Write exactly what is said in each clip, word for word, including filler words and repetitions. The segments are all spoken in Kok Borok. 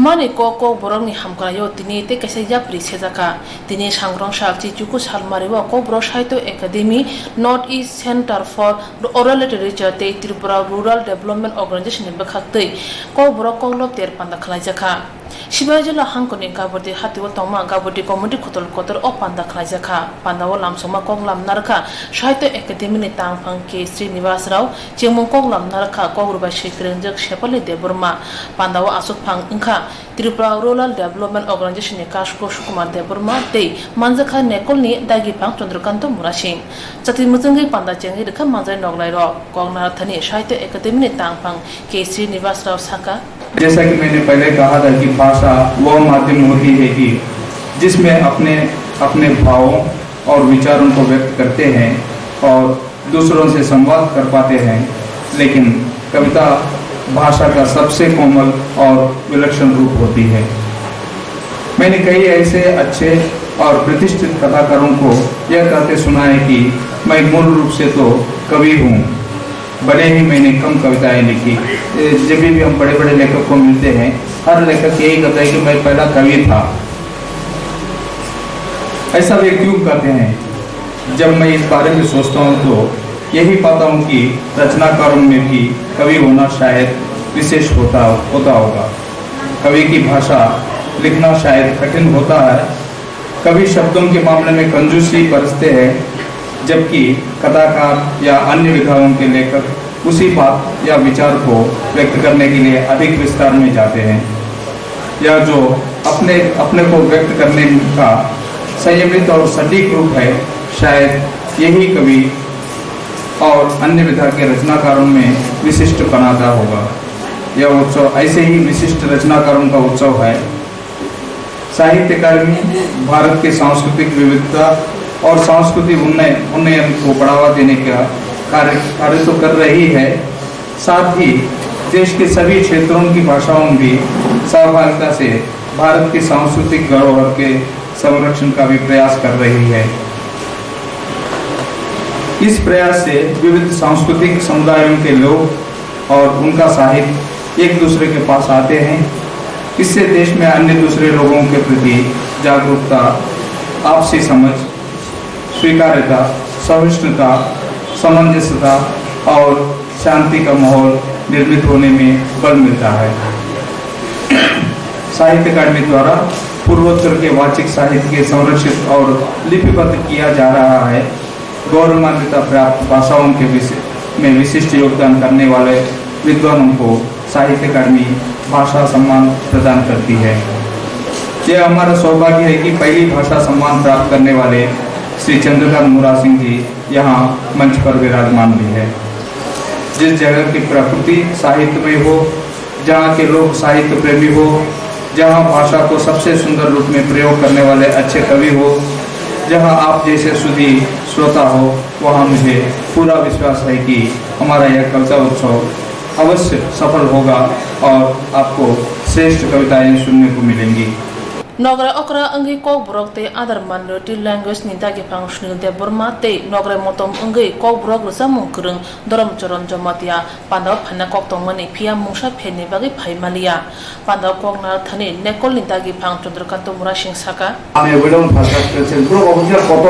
Mani kok Kokborokni hamkraio tini tei kaisa yapri sejakha. Tini sangrong sal chichuku salmario Kokborok Sahitya Academy North East Center for Oral Literature tei Tripura Rural Development Organization ni bwkhaktwi Kokborok koklop ter panda khlaijakha. Sibaijala hangkoni Gabodi hatio tongma Gabodi community kotor kotor o panda khlaijakha. Pandao lamsokma koklam narwkha Sahitya Academy ni tangphang K Srinivas Rao, chengmung koklam narwkha Kokrubai swi kwrwngjak Sepali Debbarma. Pandao aswkphang wngkha Tripura Rural Development Organization ni Kasko Sukumar Debbarma tei manjakha Nekolni dagiphang Chandrakanta Murasing. Chati mwchwngwi panda chengwi rwkha manjai noklairok. Kok narwkthani Sahitya Academy ni tangphang K Srinivas Rao sakha. जैसा कि मैंने पहले कहा था कि भाषा वह माध्यम होती है कि जिसमें अपने, अपने भावों और विचारों को व्यक्त करते हैं और दूसरों से संवाद कर पाते हैं, लेकिन कविता भाषा का सबसे कोमल और विलक्षण रूप होती है। मैंने कई ऐसे अच्छे और प्रतिष्ठित कथाकारों को यह कहते सुना है कि मैं मूल रूप से तो कवि हूँ, भले ही मैंने कम कविताएं लिखी। ए, जब भी हम बड़े-बड़े लेखक को मिलते हैं, हर लेखक यही कहता है कि मैं पहला कवि था। ऐसा वे क्यों कहते हैं? जब मैं इस बारे में सोचता हूँ, तो यही पाता हूँ कि रचनाकारों में भी कवि होना शायद विशेष होता, होता होगा। कवि की भाषा लिखना शायद कठिन होता है। कवि शब्दों के मामले में कंजूसी बरतते हैं, जबकि कथाकार या अन्य विधाओं के लेखक उसी बात या विचार को व्यक्त करने के लिए अधिक विस्तार में जाते हैं। या जो अपने, अपने को व्यक्त करने का संयमित और सटीक रूप है, शायद यही कवि और अन्य विधा के रचनाकारों में विशिष्ट बनाता होगा। यह उत्सव ऐसे ही विशिष्ट रचनाकारों का उत्सव है। साहित्य अकादमी भारत के सांस्कृतिक विविधता और सांस्कृतिक उन्नय-, उन्नयन को बढ़ावा देने का कार्य, कार्य तो कर रही है, साथ ही देश के सभी क्षेत्रों की भाषाओं भी सहभागिता से भारत के सांस्कृतिक धरोहर के संरक्षण का भी प्रयास कर रही है। इस प्रयास से विविध सांस्कृतिक समुदायों के लोग और उनका साहित्य एक दूसरे के पास आते हैं। इससे देश में अन्य दूसरे लोगों के प्रति जागरूकता, आपसी समझ, स्वीकार्यता, सहिष्णुता, सामंजस्यता और शांति का माहौल निर्मित होने में बल मिलता है। साहित्य अकादमी द्वारा पूर्वोत्तर के वाचिक साहित्य के संरक्षित और लिपिबद्ध किया जा रहा है। गौरवान्विता प्राप्त भाषाओं के विशि-, में विशिष्ट योगदान करने वाले विद्वानों को साहित्य अकादमी भाषा सम्मान प्रदान करती है। यह हमारा सौभाग्य है कि पहली भाषा सम्मान प्राप्त करने वाले श्री चंद्रकांत मुरा सिंह जी यहाँ मंच पर विराजमान भी है। जिस जगह की प्रकृति साहित्यमय हो, जहाँ के लोग साहित्य प्रेमी हो, जहाँ भाषा को सबसे सुंदर रूप में प्रयोग करने वाले अच्छे कवि हो, जहाँ आप जैसे सुधी श्रोता हो, वहाँ मुझे पूरा विश्वास है कि हमारा यह कविता उत्सव अवश्य सफल होगा और आपको श्रेष्ठ कविताएं सुनने को मिलेंगी। Nograi okra wngwi Kokborok tei other minority language ni dagiphang Sunil Debbarma tei nograi motom wngwi Kokborok rwchapmung kwrwng Dhorom Charan Jamatia pandao phaina kok tongmani, phiya mungsa pherni bagwi phai maliya. Pandao kok narwkthani Nekolni dagiphang Chandrakanta Murasing saka. আমি অভিনন্দন ভাষা করেছেন, পুরো অফিসিয়াল কত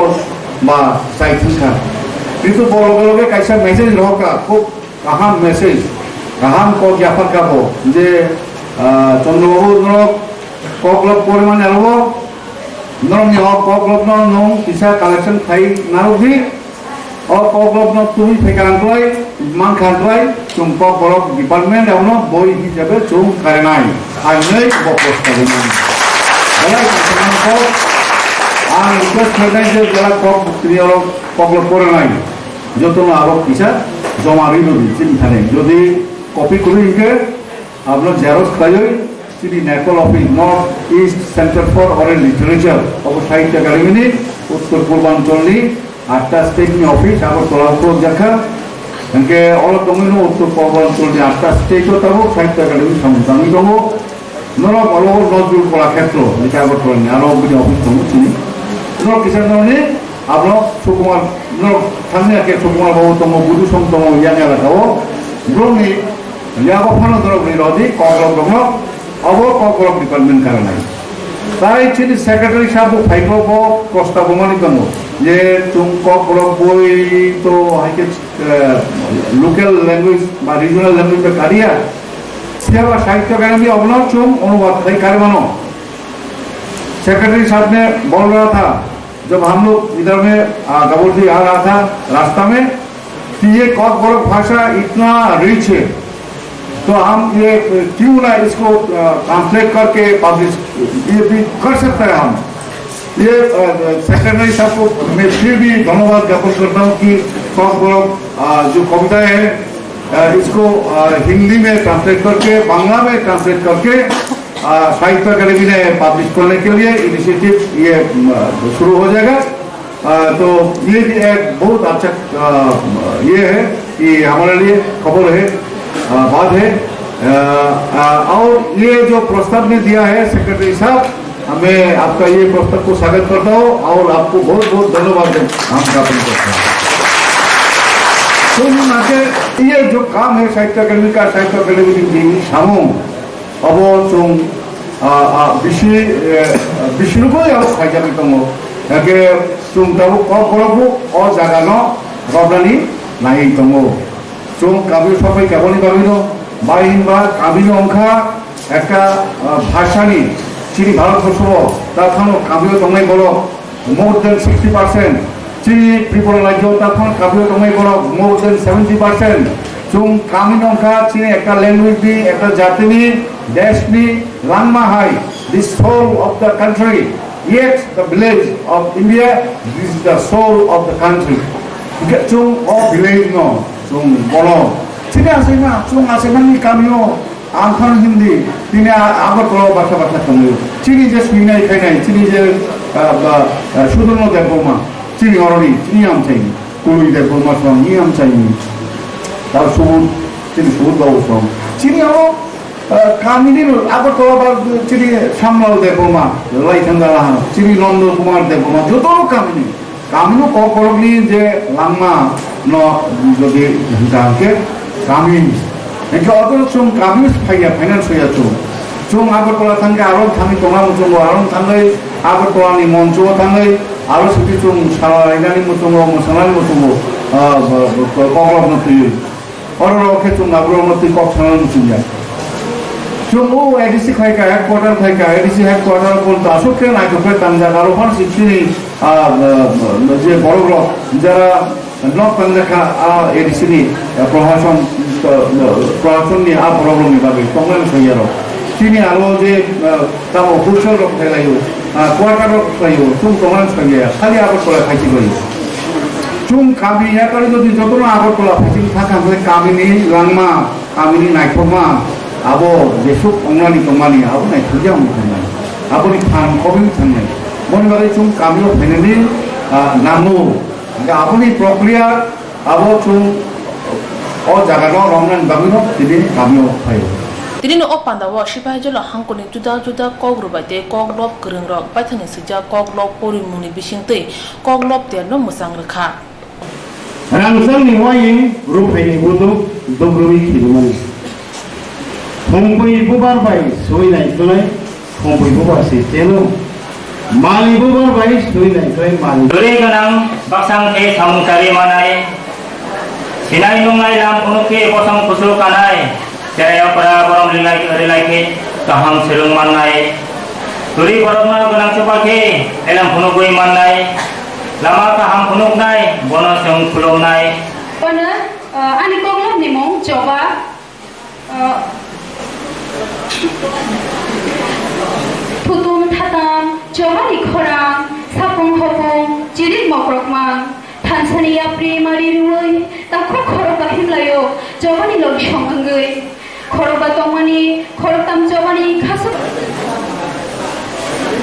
বা সাইট থাকা। কিন্তু বড় বড় কাইসা মেসেজ রহকা, খুব kaham message, kaham kok yaphar kabo je, ah, Chandrababu norok koklop porimani abo, norokni o koklopno nwng kisa collection khai narwkdi, o koklopno tubui phaikha hwnklai, mankha hwnklai, chwng kokborok department abono boi hisabe chwng karinai, ang nai bo post khainai. Belai kaham kok, ang request khainai je belai kok bukti oro koklop porinai. Jotono abo kisa joma rwi rwdi chini thani. Jodi copy kwrwi hwnkhe abono xerox khlaiwi chini Nekol office, North East Center for Oral Literature, obo Sahitya Academy ni Uttor Purbanchal ni atta state ni office Agartala o khulukjakha. Hwnkhe oro tongwino Uttor Purbanchal ni atta state o tabuk Sahitya Academy samung tangwi tongo. Norok oro Nazrul Kalakhetro, Agartala ni, aro bini office tongo chini. Norok kisa norokni abono Sukumar, norok thangni ake Sukumar babu tongo, Budu Song tongo, yang elaka o. Norokni yago phano norok ni rodi, kokrok rokno. Obo Kokborok department karanai. Tai chini secretary sabo phaikok bo kosta bomani tongo. Je chwng Kokborok boi to haikhe, eh, local language ba regional language bai kariya. Phiya ba Sahitya Academy obono chwng onubad khai karmano. Secretary sahab ne bol raha tha, jab hum log idhar mein, ah, gabordi aa raha tha rasta mein, कि ये कॉकबोरोक भाषा इतना रिच है, तो हम ये क्यों ना इसको, अ, ट्रांसलेट करके पब्लिश, ये भी कर सकते हैं हम। ये, अ, सेक्रेटरी साहब को मैं फिर भी धन्यवाद ज्ञापन करता हूँ कि कॉकबोरोक, अ, जो कविता है, अ, इसको, अ, हिंदी में ट्रांसलेट करके, बांग्ला में ट्रांसलेट करके, अ, साहित्य अकेडमी ने पब्लिश करने के लिए इनिशिएटिव ये, अ, शुरू हो जाएगा। अ, तो ये भी एक बहुत अच्छा, अ, ये है कि हमारे लिए खबर है, अ, बात है। अ, अ, और ये जो प्रस्ताव ने दिया है सेक्रेटरी साहब, मैं आपका ये प्रस्ताव को स्वागत करता हूँ और आपको बहुत बहुत धन्यवाद दे-, हम ज्ञापन करते हैं। तो ये जो काम है साहित्य अकेडमी का, साहित्य अकेडमी की team, Obo chwng, ah, ah, bisi, eh, bisi rwgwi abo khaijagwi tongo. Hakhe chwng tabuk kokborok bo o jaga no romnani naiwi tongo. Chwng kabui sopai kaboni bagwi no bai hinba kabui no wngkha ekta, ah, bhasha ni chini Bharat borso o ta phano kabui o tongnai borok. More than sixty percent. Chini Tripura rajyo takhon kabui tongnai borok more than seventy percent. Chwng kami nongkha chini ekta language ni, ekta jati ni, desh ni langma hai, the soul of the country. Yet the village of India, this is the soul of the country. Hingke chwng o village no, chwng bono. Chini achaima, chwng achaima ni kami o Ang phano Hindi, tini a-, Agartala o baksa baksa tongwi. Chini je swinai khainai, chini je, ah, ba, ah, Sudharma Debbarma, chini oroni, chini amchaini. Kulwi Debbarma song, ni amchaini. Ta Subodh, chini Subodh Babu song. Chini abo, ah, kamini Agartala ba chini Shyamlal Debbarma, lai thangdala hano. Chini Nanda Kumar Debbarma, joto kamini. Kamino kokborokni je langma no jodi hwnka hwnkhe kami hwnkhe oto chwng kami phaiya, finance hoya chwng. Chwng Agartala thangkhe aro thangwi tongna muchungo, aro thangwi Agartalani moncho thangwi aro siti chwng salainani muchungo, mwsanani muchungo, ah, kokrok no twiwi. Oro rok khe chwng nabrok no twi kok sana muchungya. Chwng o A D C khai ka, headquarter khai ka, A D C headquarter pon ta aswk khe naithok khe tangjak aro phan si chini, ah, ah, je borok rok jara nok tangjak kha, ah, A D C ni, ah, prohason, ah, prohason ni ah borok rok ni bagwi tongnai swngya rok. Chini aro je, ah, tamo hostel rok khai laio, ah, quarter rok khai laio, chwng tongnai swngya, khali Agartala khai si bai. Chwng kami ya kari jodi jotono Agartala phaiching thaka hwnkhe kamini langma, kamini naithokma, abo jesuk ongnani tongmani, abo naithokya wngwi thangnai. Aboni phan khobwi thangnai. Boni bagwi chwng kamio phainani, ah, nango. Hwnkhe aboni prokriya abo chwng o jagano romnani bagwino tini kamio phaio. Tini o pandao Sipahijola hangkoni juda juda kok rwbai tei kok lop kwrwngrok baithangni swijak kok lop porimungni bisingtwi kok lop terno mwchang rwkha. Rangchakni waying ruphaini buduk dugrwi khirimani. Khongpui bubar bai sui naikolai, khongpui bubar se cheno. Mali bubar bai sui naikolai mali. Duri gwnang baksang khe samung chari manai. Sinai nungnai lam phunuk khe bosong kusu kanai. Cherai okra borom rilai, rilai khe kaham swrwng mannai. Turi borokno gwnang chuba khe elam phunugwi mannai. Lama kaham phunuknai, bono chwng khulumnai. Bono, ah, ani koklopni mung Choba, ah, thutum thatam, Chobani khorang, sapung hopung, chirik mokrokmang. Thansani yapri mari rwui takhuk khorokba himlaio, Chobani logisong wngwi. Khorokba tongmani khoroktam Chobani khasuk.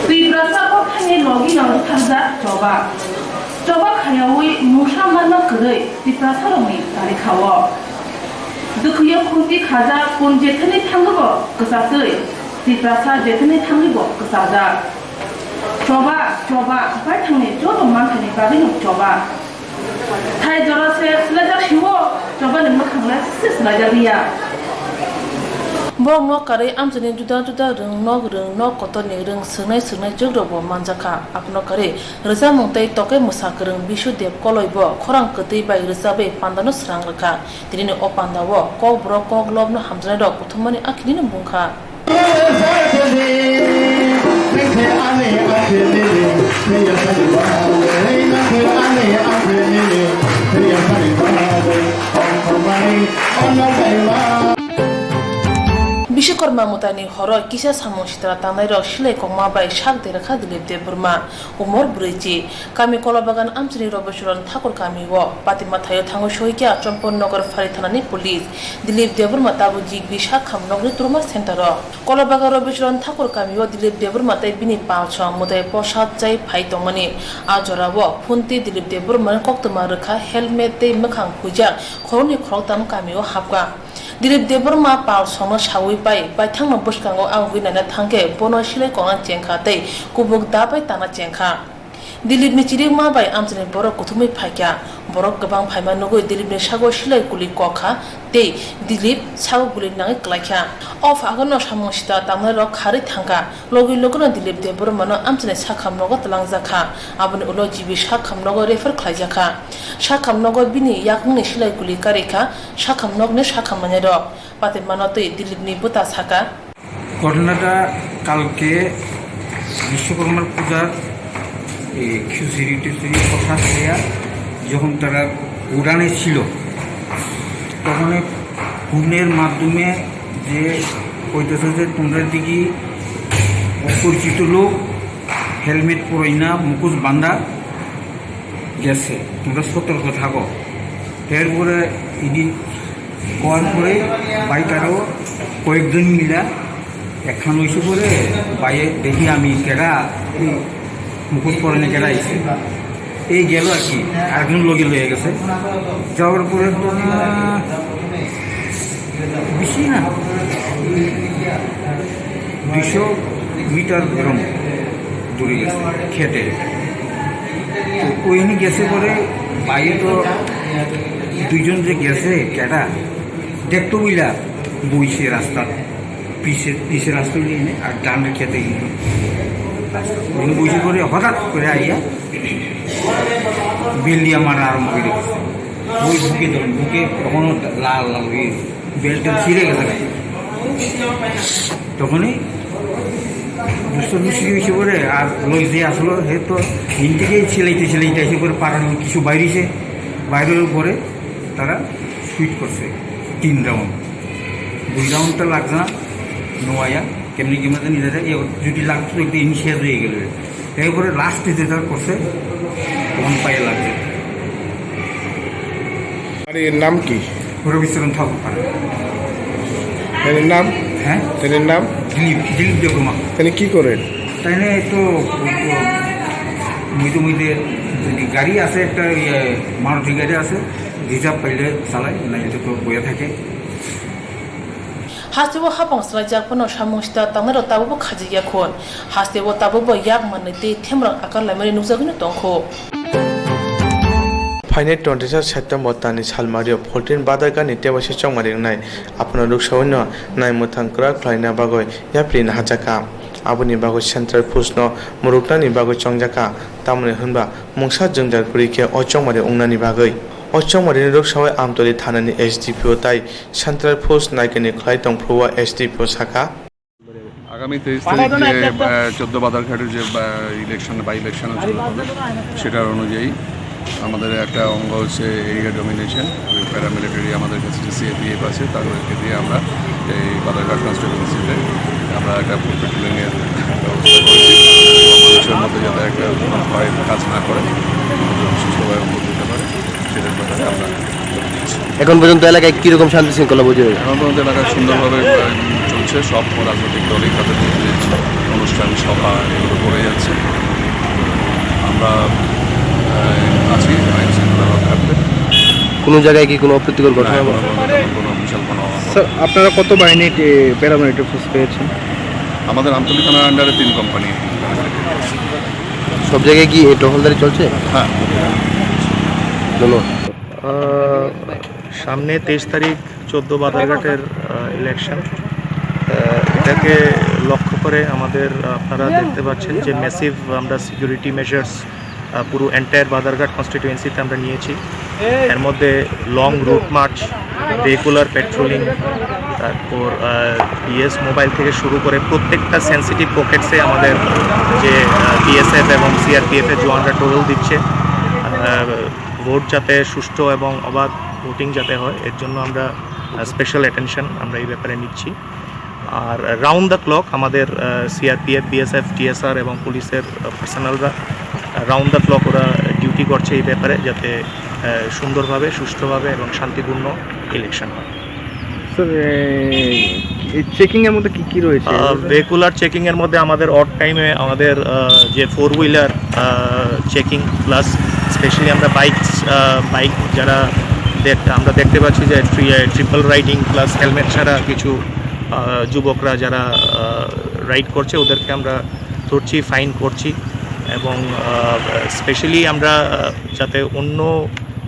Tiprasa kokthani logino rwtharjak Choba. Choba khayaui mungsa manma kwrwi Tiprasarokni tarikhao. Dwkhwio khunti khajak kun jethani thangwibo kwchartwi, Tiprasa jethani thangwibo kwcharjak. Choba, Choba, baithangni joto manthani bagwino Choba. Thai jora se swlaijak sio, Chobani mwkhang le se swlaijak ya. Borokno karwi amchaini juda juda rwng, nok rwng, nok kotorni rwng, swrwngnai swrwngnai jwkrokbo manjakha. Abono karwi rwchapmung tei tokhe mwsa kwrwng Bishu Dev Koloi bo khorang kwtwi bai rwchapwi pandano srang rwkha. Tinini o pandao Kokborok Koklopno hamjaknairok kuthumani akhilino bungkha. Bishikorma mwtaini horo kisa samung sitra tangnairok silai kokma bai sak derkha Dilip Debbarma, umor brwichi, kami Kolabagan amchini Robeswaran Thakur kamio. Patimathaio thangwi sohikha Champaknagar Phari thanani police. Dilip Debbarma tabuk jigbi sak khamnokni trauma centre-o. Kolabagan Robeswaran Thakur kamio Dilip Debbarma tei bini palsong mwtai prosad chai phai tongmani. A jorao phunti Dilip Debbarmani koktwma rwkha helmet tei mwkhang huijak khoroknwi khoroktham kamio hapkha. Dilip Debbarma palsongno saui bai baithangno bwskango ang hui naina thangkhe bono silai kokna chengkha tei kubuk da bai tana chengkha. Dilipni chirikma bai amchaini borok kuthumwi phaikha. Borok kwbang phaima nugwi Dilipni sago silai guli kokha tei Dilip sago guli nangwi klaikha. O phagano samung sita tangnairok kharwi thangkha. Logi logino Dilip Debbarmano amchaini sakham nogo twlangjakha. Aboni ulo G B sakham nogo refer khlaijakha. Sakham nogo bini yakungni silai guli karikha sakham nokni sakham manwirok. Patimano twi Dilipni bwta sakha. ঘটনাটা কালকে বিশ্বকর্মার পূজার, এ, খিচুড়ি টিচুড়ি প্রসাদ খেয়া যখন তারা উড়ানে ছিল, তখন ফোনের মাধ্যমে যে কইতেছে যে তোমরা দেখি অপরিচিত লোক হেলমেট পরাই না, মুখোশ বান্ধা গেছে, তোমরা সতর্ক থাকো। এরপরে ইনি কল করে বাইক আরও কয়েকজন মিলা একখান হয়েছে পরে বাইরে দেখি আমি কেডা এই মুখোশ পরে না কেডা আইছে। এই গেল আর কি, আরেকজন লগে লয়ে গেছে। যাওয়ার পরে তো, আহ, বেশি না, দুইশো মিটার এরকম দূরে গেছে খেতে। তো ওইখানে গেছে পরে বাইরে তো দুইজন যে গেছে কেডা দেখতো বুঝলা বইছে রাস্তার পিছে, পিছে রাস্তা দিয়ে এনে আর ডানে খেতে গেল। ওখানে বইছে পরে হঠাৎ করে আইয়া বেল দিয়া মারা আরম্ভ করে দিয়েছে। ওই বুকে ধরুন, বুকে এখনো লাল লাল হয়ে গেছে। বেল্টটা ছিঁড়ে গেছে। তখনই দুষ্ট দুষ্টি হয়েছে পরে আর লই যে আসলো, হে তো হিন্দিকে ছিলাইতে ছিলাইতে এসে পরে পাড়ার লোক কিছু বাইরেছে। বাইরের পরে তারা শুট করছে তিন রাউন্ড। দুই রাউন্ডটা লাগছে না, নোয়াইয়া কেমনি কেমনি জানি দাদা, এ যদি লাগতো একটু ইনি শেষ হয়ে গেল। এরপরে লাস্টে যেটা করছে, তখন পায়ে লাগছে। আর এর নাম কি? রবিচরণ ঠাকুর পাড়া। এর নাম? হ্যাঁ? এর নাম? দিলীপ, দিলীপ দেববর্মা। তিনি কি করেন? তাই না, এই তো, তো মুইতে মুইতে যদি গাড়ি আছে, একটা ইয়ে, মারুতি গাড়ি আছে, রিজার্ভ পাইলে চালায়, নাইলে তো বইয়া থাকে। Hasteo hapang swlaijak phano samung sita tangnairok tabukbo khajikya khun. Hasteo tabukbo yak manwi tei themrok akar laimani nukjagwino tongkho. Phainai twenty-third September tani Salmario Poltrin Badargani tebaisa chongmari wngnai. Aphano rwksaui no naimwthang kwrak khlaina bagwi yapri naharjakha. Aboni bagwi Central Force no mwrwknani bagwi chongjakha. Tamoni hwnba mungsa jwngjal kwrwi khe o chongmari wngnani bagwi. O chongmarini rwksaui Amtoli thanani S D P O tai Central Force naikani khlai tongphuru o S D P O sakha. আগামী তেইশ তারিখ যে, আহ, চোদ্দ বাজারঘাটের যে, আহ, election, by election অনুষ্ঠিত হবে, সেটার অনুযায়ী আমাদের একটা অঙ্গ হচ্ছে এরিয়া ডমিনেশন। ওই প্যারামিলিটারি আমাদের কাছে যে সিএপিএফ আছে, তাদেরকে দিয়ে আমরা এই বাজারঘাট কনস্টিটিউয়েন্সিতে আমরা একটা ফুড পেট্রোলিংয়ের ব্যবস্থা করেছি। এবং মানুষের মধ্যে যাতে একটা কোনো ভয় কাজ না করে, সুস্থভাবে ভোট দিতে পারে, সেটার ব্যাপারে আমরা এখন পর্যন্ত এলাকায় কিরকম শান্তি শৃঙ্খলা বজায় রয়েছে? এখন পর্যন্ত এলাকায় সুন্দরভাবে, আহ, চলছে। সব রাজনৈতিক দলই তাদের নিজের অনুষ্ঠান, সভা এগুলো করে যাচ্ছে। আমরা, আহ, আছি আইন শৃঙ্খলা রক্ষার্থে। কোনো জায়গায় কি কোনো অপ্রীতিকর ঘটনা না, বা? এখনো পর্যন্ত তেমন কোনো বিশাল কোনো স্যার, আপনারা কত বাহিনী, এ, প্যারামিলিটারি ফোর্স পেয়েছেন? আমাদের আমতলী থানার আন্ডারে তিন কোম্পানি। সব জায়গায় কি, এ, টহলদারি চলছে? হ্যাঁ। ধন্যবাদ। আহ, সামনে তেইশ তারিখ চোদ্দ বাজারঘাটের, আহ, ইলেকশন। আহ, এটাকে লক্ষ্য করে আমাদের, আপনারা দেখতে পাচ্ছেন যে ম্যাসিভ আমরা সিকিউরিটি মেজার্স পুরো এন্টায়ার বাদারঘাট কনস্টিটিউয়েন্সিতে আমরা নিয়েছি। এর মধ্যে long route march, regular patrolling, তারপর পিএস মোবাইল থেকে শুরু করে প্রত্যেকটা সেন্সিটিভ পকেটসে আমাদের যে বিএসএফ এবং সিআরপিএফের জওয়ানরা টোল দিচ্ছে। আহ, ভোট যাতে সুষ্ঠু এবং অবাধ ভোটিং যাতে হয়, এর জন্য আমরা স্পেশাল অ্যাটেনশন আমরা এই ব্যাপারে নিচ্ছি। আর রাউন্ড দ্য ক্লক আমাদের সিআরপিএফ, বিএসএফ, টিএসআর এবং পুলিশের পার্সোনালরা রাউন্ড দ্য ক্লক ওরা ডিউটি করছে এই ব্যাপারে, যাতে আহ, সুন্দরভাবে, সুষ্ঠুভাবে এবং শান্তিপূর্ণ ইলেকশন হয়। স্যার, এই চেকিং এর মধ্যে কি কি রয়েছে? রেগুলার চেকিং এর মধ্যে আমাদের অড টাইমে আমাদের আহ, যে four wheeler checking, plus specially আমরা বাইক বাইক যারা দেখ আমরা দেখতে পাচ্ছি যে ট্রিপল রাইডিং প্লাস হেলমেট ছাড়া কিছু আহ, যুবকরা যারা রাইড করছে, ওদেরকে আমরা ধরছি, ফাইন করছি। এবং স্পেশালি আমরা আহ, যাতে অন্য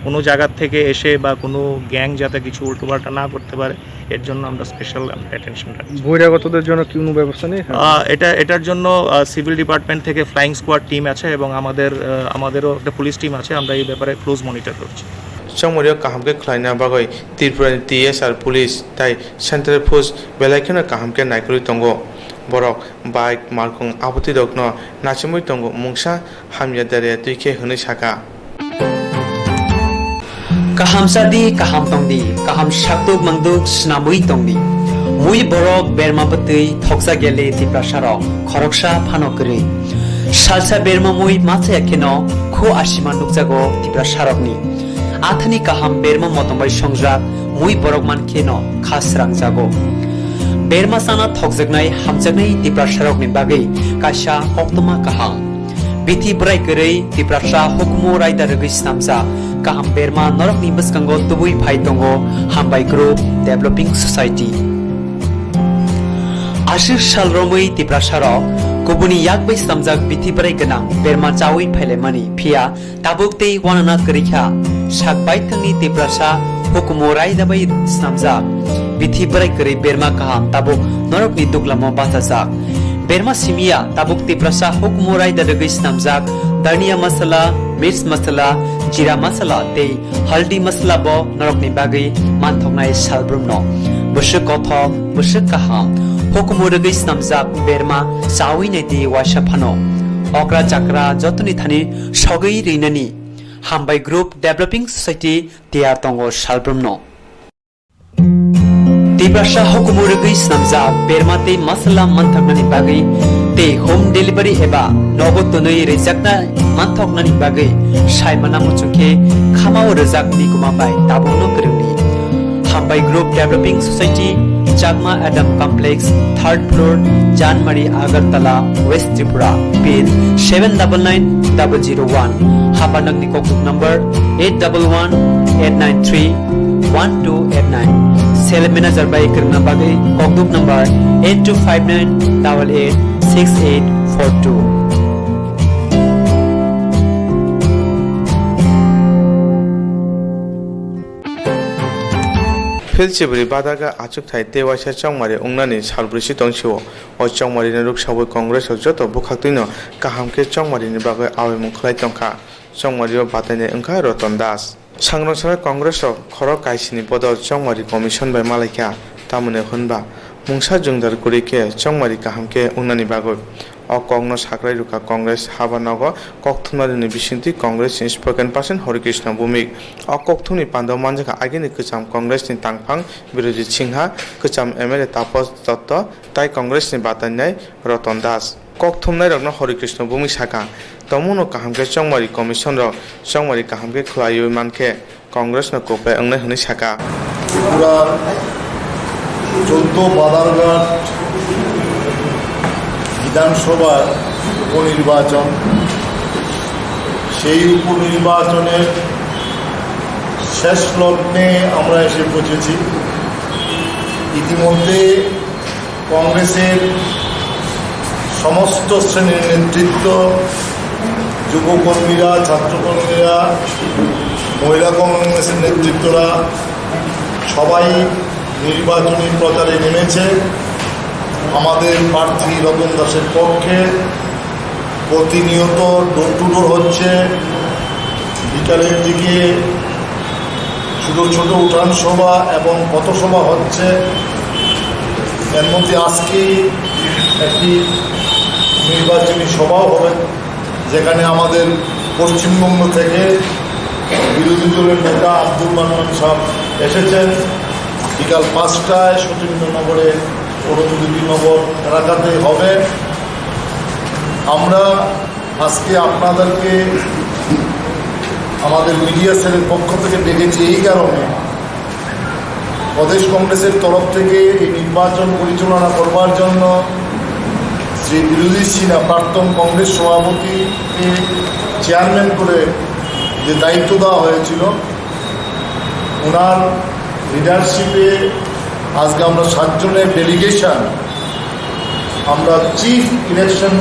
কোনো জায়গার থেকে এসে বা কোনো গ্যাং যাতে কিছু উল্টোপাল্টা না করতে পারে, এর জন্য আমরা স্পেশাল অ্যাটেনশন রাখছি। বহিরাগতদের জন্য কি কোনো ব্যবস্থা নেই? আহ, এটা এটার জন্য সিভিল ডিপার্টমেন্ট থেকে ফ্লাইং স্কোয়াড টিম আছে এবং আমাদের আহ, আমাদেরও একটা পুলিশ টিম আছে। আমরা এই ব্যাপারে ক্লোজ মনিটর করছি। Chongmario kaham khe khlaina bagwi Tripura ni T S R police tai central force belai kheno kaham khe naikolwi tongo. Borok bike, malkhung, abotwi rokno nachimwi tongo, mungsa hamya derya twi khe hwnwi saka. Kaham chadi, kaham tongdi, kaham sakduk mangduk swnamwi tongdi. Mui borok berma bwtwi thoksa gele Tiprasarok khoroksa phano kwrwi. Salsa berma mui machaya kheno khu asima nukjago Tiprasarokni. Athani kaham berma motom bai songjak mui borok man kheno kha srangjago. Berma sana thokjaknai hamjaknai Tiprasarokni bagwi kaisa koktwma kaham. Bithi bwrai kwrwi Tiprasa hukumu raida rwgwi snamjak kaham berma norokni bwskango tubui phai tongo Hambai Group Developing Society. Aswk sal romwi Tiprasarok kubuni yak bai snamjak bithi bwrai gwnang berma chaui phailaimani, phiya tabuk tei uanana kwrwi kha. Sak baithangni Tiprasa hukumu raida bai snamjak bithi bwrai kwrwi berma kaham tabuk norokni duglamo bachajak. Berma simiya tabuk Tiprasa hukumu raida rwgwi snamjak dhania masala, mirch masala, jira masala tei haldi masala bo norokni bagwi manthoknai salbrumno. Bwswk kothok, bwswk kaham, hukumu rwgwi snamjak berma chaui naidi waisa phano. Okra chakra jotoni thani sogwi rinani Hambai Group Developing Society tiyar tongo salbrumno. Tiprasa hukumu rwgwi snamjak berma tei masala manthoknani bagwi tei home delivery eba nogo twnwi rwjakna manthoknani bagwi saimana muchungkhe khamao rwjak nikuma bai tabukno kwrwngdi. Hambai Group Developing Society, Chakma Adam Complex, third floor, Janmari, Agartala, West Tripura, pin seven double nine double zero one, hapanakni kokduk number eight double one eight nine three one two eight nine. Sale manager bai kwrwngna bagwi kokduk number eight two five nine double eight six eight four two. Philchibri badaga achukthai tei waisa chongmari wngnani salbrisi tongsio. O chongmarini ruksawi Congress rok joto bwkhaktwino kaham khe chongmarini bagwi awaimung khlai tongkha. Chongmario batainai wngkha Roton Das. Sangrong sana Congress rok khorok kaisini bodol chongmari commission bai malaikha, tamoni hwnba mungsa jwngdar kwrwi khe chongmari kaham khe wngnani bagwi. O kokno sakrai rwkha Congress haba nogo kokthumnairokni bisingtwi Congress ni spokesperson Harikrishna Bhowmik. O kokthumni pandao manjakha agini kwcham Congress ni tangphang Birojit Singha, kwcham M L A Tapas Dotto tai Congress ni batainai Roton Das. Kokthumnairokno Harikrishna Bhowmik sakha, tongmungno kaham khe chongmari commission rok chongmari kaham khe khwlaiwi mankhe Congress no kwplai wngnai hwnwi sakha. Tripura choddo Badarghat বিধানসভার উপনির্বাচন, সেই উপনির্বাচনের শেষ লগ্নে আমরা এসে পৌঁছেছি। ইতিমধ্যে কংগ্রেসের সমস্ত শ্রেণীর নেতৃত্ব, যুবকর্মীরা, ছাত্রকর্মীরা, মহিলা কংগ্রেসের নেতৃত্বরা সবাই নির্বাচনী প্রচারে নেমেছে। আমাদের প্রার্থী রতন দাসের পক্ষে প্রতিনিয়ত ডোর টু ডোর হচ্ছে, বিকালের দিকে ছোট ছোট উঠান সভা এবং পথসভা হচ্ছে। এর মধ্যে আজকেই একটি নির্বাচনী সভাও হবে, যেখানে আমাদের পশ্চিমবঙ্গ থেকে বিরোধী দলের নেতা আব্দুল মান্নান সাহেব এসেছেন। বিকাল পাঁচটায় সতীন্দ্রনগরে অরুন্ধতী নগর এলাকাতে হবে। আমরা আজকে আপনাদেরকে আমাদের মিডিয়া সেলের পক্ষ থেকে ডেকেছি এই কারণে, প্রদেশ কংগ্রেসের তরফ থেকে এই নির্বাচন পরিচালনা করবার জন্য শ্রী বিরোধী সিনহা, প্রাক্তন কংগ্রেস সভাপতিকে চেয়ারম্যান করে যে দায়িত্ব দেওয়া হয়েছিল, ওনার লিডারশিপে আজকে আমরা সাতজনের ডেলিগেশন আমরা চিফ ইলেকশন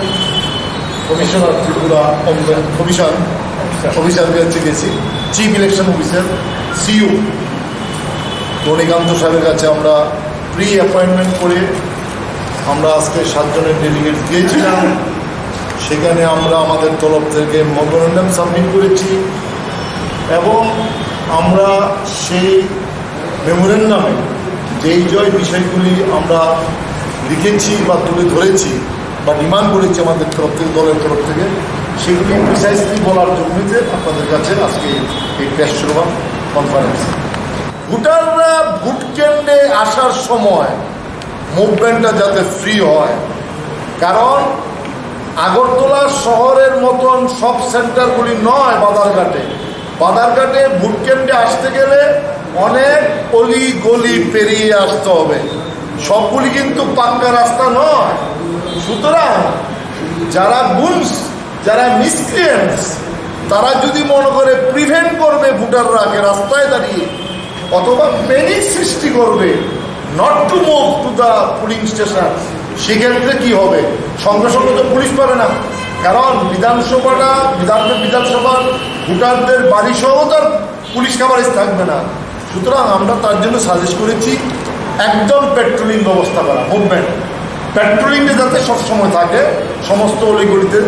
কমিশনার ত্রিপুরা, কমিশন অফিসারকে হচ্ছে গেছি, চিফ ইলেকশন অফিসার, সিইও রণিকান্ত সাহেবের কাছে আমরা প্রি অ্যাপয়েন্টমেন্ট করে আমরা আজকে সাতজনের ডেলিগেট গিয়েছিলাম। সেখানে আমরা আমাদের তরফ থেকে মেমোরেন্ডাম সাবমিট করেছি এবং আমরা সেই মেমোরেন্ডামে যেই জয় বিষয়গুলি আমরা লিখেছি বা তুলে ধরেছি বা ডিমান্ড করেছি আমাদের তরফ থেকে, দলের তরফ থেকে, সেগুলি প্রিসাইসলি বলার জন্য যে আপনাদের কাছে আজকে এই প্রেস সভা, কনফারেন্স। ভোটাররা ভোট কেন্দ্রে আসার সময় মুভমেন্টটা যাতে ফ্রি হয়, কারণ আগরতলা শহরের মতন সব সেন্টারগুলি নয় বাজারঘাটে। বাজারঘাটে ভোট কেন্দ্রে আসতে গেলে অনেক অলি গলি পেরিয়ে আসতে হবে, সবগুলি কিন্তু পাক্কা রাস্তা নয়। সুতরাং যারা গুন্স, যারা মিসক্রিয়েন্টস, তারা যদি মনে করে প্রিভেন্ট করবে ভোটাররাকে রাস্তায় দাঁড়িয়ে, অথবা প্যানিক সৃষ্টি করবে, not to move to the polling station, সেক্ষেত্রে কি হবে? সঙ্গে সঙ্গে তো পুলিশ পাবে না, কারণ বিধানসভাটা বিধান বিধানসভার ভোটারদের বাড়ি সহ তার পুলিশ কাভারেজ থাকবে না। সুতরাং আমরা তার জন্য সাজেস্ট করেছি একজন প্যাট্রোলিং ব্যবস্থা করা, মুভমেন্ট প্যাট্রোলিংটা যাতে সবসময় থাকে সমস্ত অলিগলিতে,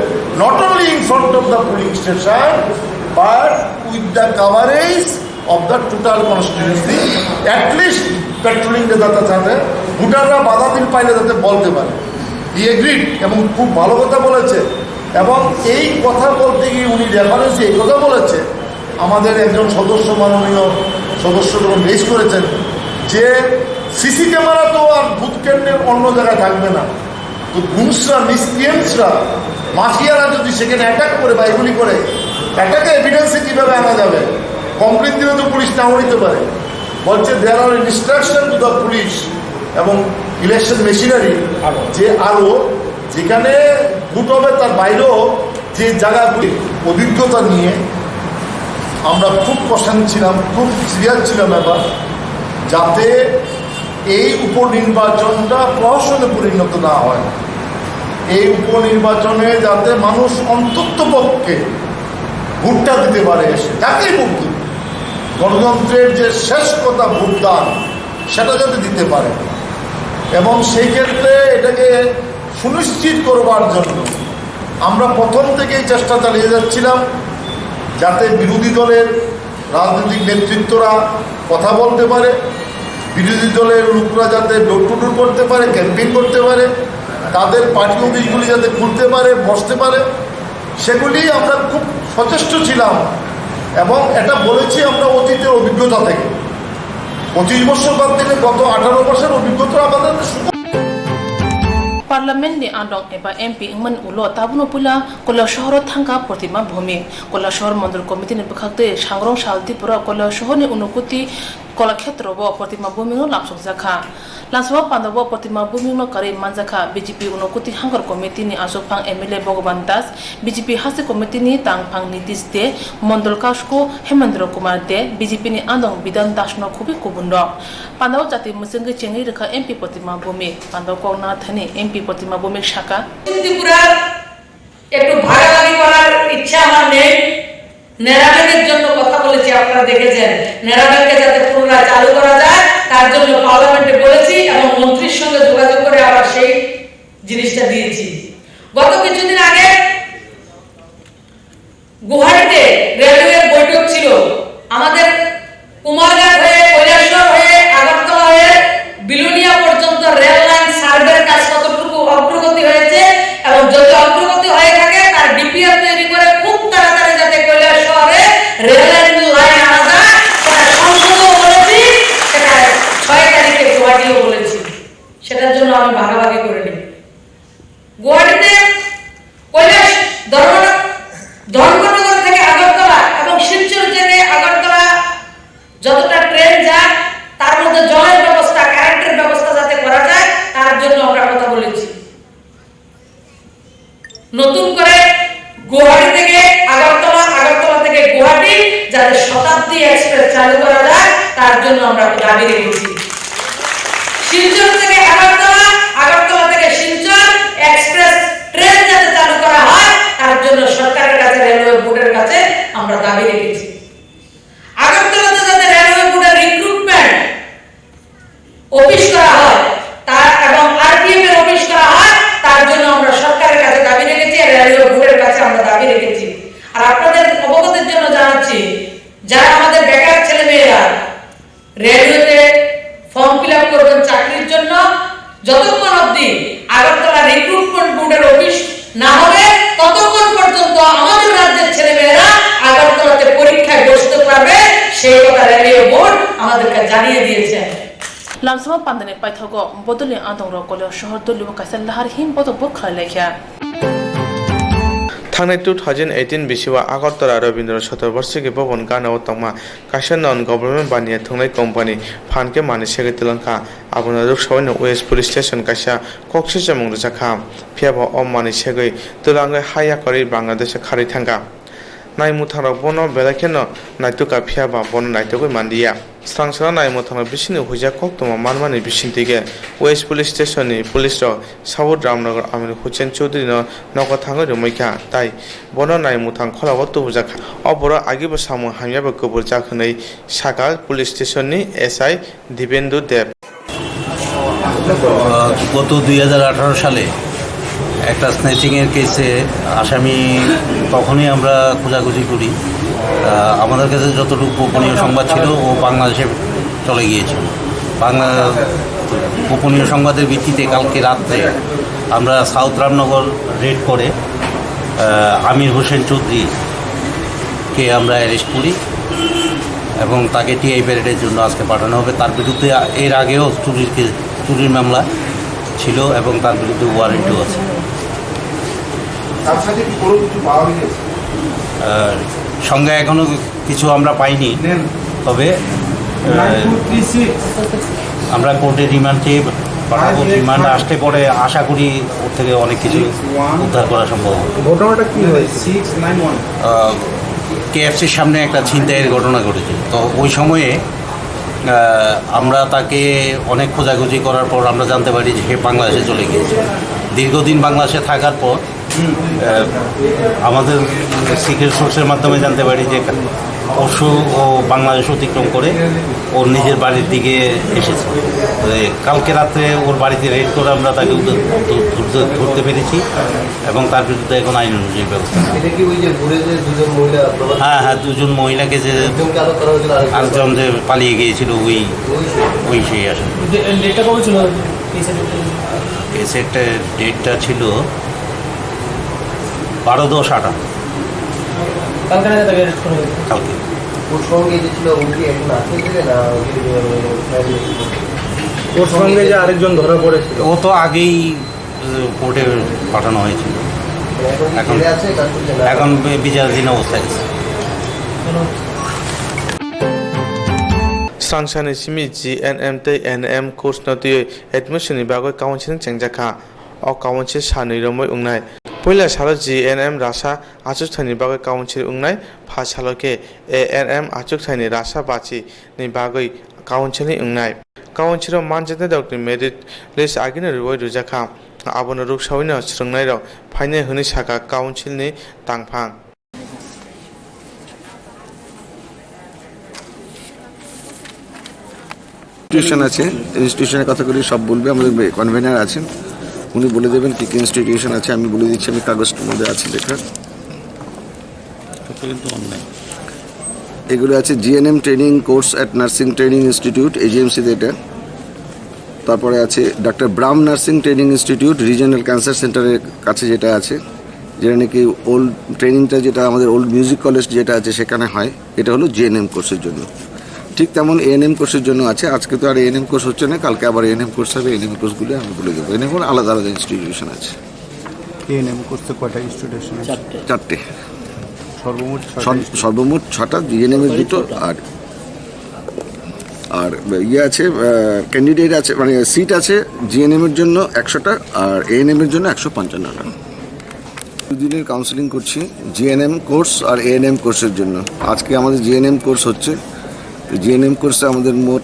not only in front of the polling station but with the coverage of the total constituency, at least প্যাট্রোলিংটা যাতে থাকে, ভোটাররা বাধা দিন পাইলে যাতে বলতে পারে। হি এগ্রিড এবং খুব ভালো কথা বলেছে। এবং এই কথা বলতে গিয়ে উনি রেফারেন্সে এই কথা বলেছে, আমাদের একজন সদস্য, মাননীয় সদস্য যখন রেজ করেছেন যে সিসি ক্যামেরা তো আর বুথ কেন্দ্রের অন্য জায়গায় থাকবে না, তো গুন্সরা, মিসক্রিয়েন্টসরা, মাফিয়ারা যদি সেখানে অ্যাটাক করে, বাইগুলি করে, অ্যাটাকে এভিডেন্সে কীভাবে আনা যাবে? কমপ্লেন দিলে তো পুলিশ নাও নিতে পারে। বলছে there are instruction to the police এবং ইলেকশন মেশিনারি, যে আরও যেখানে ভোট হবে তার বাইরেও যে জায়গাগুলি, অভিজ্ঞতা নিয়ে আমরা খুব কনসার্ন ছিলাম, খুব সিরিয়াস ছিলাম এবার, যাতে এই উপনির্বাচনটা প্রহসনে পরিণত না হয়। এই উপনির্বাচনে যাতে মানুষ অন্তত পক্ষে ভোটটা দিতে পারে, এসে যাকেই ভোট দিক, গণতন্ত্রের যে শেষ কথা ভোটদান, সেটা যাতে দিতে পারে। এবং সেই ক্ষেত্রে এটাকে সুনিশ্চিত করবার জন্য আমরা প্রথম থেকেই চেষ্টা চালিয়ে যাচ্ছিলাম, যাতে বিরোধী দলের রাজনৈতিক নেতৃত্বরা কথা বলতে পারে, বিরোধী দলের লোকরা যাতে ডোর টু ডোর করতে পারে, ক্যাম্পেইন করতে পারে, তাদের পার্টি অফিসগুলি যাতে খুলতে পারে, বসতে পারে, সেগুলি আমরা খুব সচেষ্ট ছিলাম। এবং এটা বলেছি আমরা অতীতের অভিজ্ঞতা থেকে। পঁচিশ বছর বাদ দিলে গত আঠারো বছর অভিজ্ঞতা আমাদের সুযোগ। Parliament ni andong eba M P wngmani ulo tabukno puila Koilashahar o thangkha Protima Bhumik. Koilashahar Mondol Committee ni bwkhaktwi Sangrong Sal Tripura o Koilashahar ni Unokuti Kolakhetro o Protima Bhumik no lamsokjakha. Lamsao pandao Protima Bhumik no karwi manjakha B J P Unokuti Hangkar Committee ni achukphang M L A Bhagaban Das, B J P Haste Committee ni tangphang Nitish De, Mondol Kasko Hemendra Kumar De, B J P ni andong Bidan Das no khubui kubun rok. Pandao chati mwchwngwi chengwi rwkha M P Protima Bhumik. Pandao kok nana thani M P Protima Bhumik sakha. ত্রিপুরার একটু ভাগাভাগি করার ইচ্ছা আমার নেই। নেরাবেগের জন্য কথা বলেছি, আপনারা দেখেছেন, নেরাবেগকে যাতে পুনরায় চালু করা যায়, তার জন্য পার্লামেন্টে বলেছি এবং মন্ত্রীর সঙ্গে যোগাযোগ করে আবার সেই জিনিসটা দিয়েছি। গত কিছুদিন আগে গুয়াহাটিতে রেলওয়ের বৈঠক ছিল। আমাদের কুমারঘাট হয়ে, কৈলাসহর হয়ে, আগরতলা হয়ে বিলোনিয়া পর্যন্ত রেল লাইন সার্ভের কাজ কতটুকু অগ্রগতি হয়েছে এবং যদি অগ্রগতি হয়ে থাকে, তার ডিপিআর তৈরি করে খুব তাড়াতাড়ি যাতে কৈলাসহরে রেল লাইন আনা যায়, সেটা সংসদেও বলেছি, সেটা ছয় তারিখে গুয়াহাটিও বলেছি। সেটার জন্য আমি ভাগাভাগি করে নিই। গুয়াহাটিতে কৈলাস ধর্ম-, ধর্মনগর থেকে আগরতলা এবং শিলচর থেকে আগরতলা যতটা ট্রেন যায়, তার মধ্যে জলের ব্যবস্থা, কারেন্টের ব্যবস্থা যাতে করা যায়, তার জন্য আমরা কথা বলেছি। নতুন করে গুয়াহাটি থেকে আগরতলা, আগরতলা থেকে গুয়াহাটি যাতে শতাব্দী এক্সপ্রেস চালু করা যায়, তার জন্য আমরা দাবি রেখেছি। শিলচর থেকে আগরতলা, আগরতলা থেকে শিলচর এক্সপ্রেস ট্রেন যাতে চালু করা হয়, তার জন্য সরকারের কাছে, রেলওয়ে বোর্ডের কাছে আমরা দাবি রেখেছি। আগরতলাতে যাতে রেলওয়ে বোর্ডের রিক্রুটমেন্ট অফিস করা হয়, তার এবং আরপিএফ এর অফিস করা হয়, তার জন্য আমরা সরকারের কাছে দাবি রেখেছি, রেলওয়ে বোর্ডের কাছে আমরা দাবি রেখেছি। আর আপনাদের অবগতির জন্য জানাচ্ছি, যারা আমাদের বেকার ছেলে মেয়েরা রেলওয়েতে ফর্ম ফিল আপ করবেন চাকরির জন্য, যতক্ষণ অবধি আগরতলা রিক্রুটমেন্ট বোর্ডের অফিস না হবে, ততক্ষণ পর্যন্ত আমাদের রাজ্যের ছেলেমেয়েরা আগরতলাতে পরীক্ষায় বসতে পারবে, সেই কথা রেলওয়ে বোর্ড আমাদেরকে জানিয়ে দিয়েছে। Lamsama pandani paithago bodolni andongrok Koilo sohor dolibo kaisa lahar him botok bo khlai laikha. Thangnai two thousand eighteen bisio Agartala Rabindra Chaturvasiki Bhavan ganao tongma kaisa non government baniya thwngnai company phan khe manwi segwi twlangkha. Abono rwksaui no West Police Station kaisa kok sichomung rwjakha. Phiyaba o manwi segwi twlangwi ha yakarwi Bangladesh-o kharwi thangkha. Naimwthangrok bono belai kheno naitukha, phiyaba bono naitugwi manliya. Swrang swrang naimwthangrok bisingni huijak koktwma manmani bisingtwi khe West Police Station-ni police rok South Ramnagar Amir Hussain Chowdhury-no nogo thangwi rwmwi kha, tai bono naimwthang kholao tubujakha. O borok agibo samung hamya bai kuburjak hwnwi sakha police station-ni S I Dibendu Deb. আহ, গত দুই হাজার আঠারো সালে একটা স্ন্যাচিংয়ের কেসে আসামি তখনই আমরা খোঁজাখুঁজি করি। আহ, আমাদের কাছে যতটুকু গোপনীয় সংবাদ ছিল, ও বাংলাদেশে চলে গিয়েছিল। বাংলা গোপনীয় সংবাদের ভিত্তিতে কালকে রাত্রে আমরা সাউথ রামনগর রেড করে, আহ, আমির হোসেন চৌধুরীকে আমরা অ্যারেস্ট করি এবং তাকে টিআই প্যারেডের জন্য আজকে পাঠানো হবে। তার বিরুদ্ধে এর আগেও চুরির কে-, চুরির মামলা ছিল এবং তার বিরুদ্ধে ওয়ারেন্টও আছে। তার সাথে কি কোনো কিছু পাওয়া গেছে? আহ, সঙ্গে এখনো কিছু আমরা পাইনি, নেন। তবে, আহ, নাইন টু থ্রি সিক্স। আমরা কোর্টে রিমান্ড চেয়ে পাঠাবো। Nine eight remand nine. আসতে পরে আশা করি ওর থেকে অনেক কিছু সিক্স ওয়ান। উদ্ধার করা সম্ভব হবে। ঘটনাটা কি হয়েছে? Six nine one. আহ, কেএফসির সামনে একটা ছিনতাইয়ের ঘটনা ঘটেছে। তো ওই সময়ে, আহ, আমরা তাকে অনেক খোঁজাখুঁজি করার পর আমরা জানতে পারি যে সে বাংলাদেশে চলে গিয়েছে। দীর্ঘদিন বাংলাদেশে থাকার পর আহ, আমাদের সিক্রেট সোর্সের মাধ্যমে জানতে পারি যে পরশু ও বাংলাদেশ অতিক্রম করে ওর নিজের বাড়ির দিকে এসেছে। তো, এ, কালকে রাত্রে ওর বাড়িতে রেড করে আমরা তাকে উদ্ধার, ধর-, ধরতে, ধরতে পেরেছি এবং তার বিরুদ্ধে এখন আইন অনুযায়ী ব্যবস্থা নেওয়া হবে। এটা কি ওই যে ঘুরে যে দুজন মহিলা প্রবাসী? হ্যাঁ, হ্যাঁ, দুজন মহিলাকে যে একজনকে আটক করা হয়েছিল, আরেকজন আরেকজন যে পালিয়ে গিয়েছিল, ওই, ওই সেই। ওই সেই আসলে। যে ডেটটা কবে ছিল? কেসের ডেটটা? কেসের ডেটটা ছিল বারো দশ আঠারো। কালকে রাতে তাকে অ্যারেস্ট করা হয়েছে। কালকে। ওর সঙ্গে যে ছিল, ও কি এখন আছে যে না, ওকে, মানে, ওর সঙ্গে যে আরেকজন ধরা পড়েছিল? ও তো আগেই, আহ, কোর্টে পাঠানো হয়েছিল। এখন এখন জেলে আছে, কাস্টডিতে না? এখন বি-, বিচারাধীন অবস্থায় আছে। Swrang swrangni simi G N M tei N M course no twiwi admission ni bagwi counseling chengjakha. O counseling sanwi romwi wngnai. Puila salo G N M rasa achukthai ni bagwi counseling wngnai, pha salo khe A N M achukthai ni rasa bachi ni bagwi counseling wngnai. Counseling o manjaknai rok ni merit list agini rwi rwjakha. Abono rwksaui no swrwngnairok phainai hwnwi sakha council ni tangphang. Institution আছে, ইনস্টিটিউশনের কথা করি সব বলবে, আমাদের কনভেনার আছেন। উনি বলে দেবেন কি কি ইনস্টিটিউশন আছে, আমি বলে দিচ্ছি, আমি কাগজটার মধ্যে আছে লেখা। এটা কিন্তু অন্যায়। এগুলো আছে GNM training course at nursing training institute, এজিএমসিতে এটা। তারপরে আছে doctor Bram nursing training institute, regional cancer সেন্টারের কাছে যেটা আছে, যেটা নাকি ওল্ড ট্রেনিংটা, যেটা আমাদের ওল্ড মিউজিক কলেজ যেটা আছে সেখানে হয়, এটা হলো জিএনএম কোর্সের জন্য। ঠিক তেমন এএনএম কোর্সের জন্য আছে। আজকে তো আর এএনএম কোর্স হচ্ছে না, কালকে আবার এএনএম কোর্স হবে। এএনএম কোর্সগুলো আমি বলে দেবো, এএনএম আলাদা আলাদা ইনস্টিটিউশন আছে। এএনএম কোর্সে কয়টা ইনস্টিটিউশন আছে? চারটে। চারটে। সর্বমোট ছয়টা সর্ব- ইনস্টিটিউশন। সর্বমোট ছটা, জিএনএম এর দুটো। আর আর ইয়ে আছে, ক্যান্ডিডেট আছে, মানে সিট আছে জিএনএম এর জন্য একশোটা আর এএনএম এর জন্য একশো পঞ্চান্নটা। দুদিনের কাউন্সেলিং করছি, জিএনএম কোর্স আর এএনএম কোর্সের জন্য। আজকে আমাদের জিএনএম কোর্স হচ্ছে। জিএনএম কোর্সে আমাদের মোট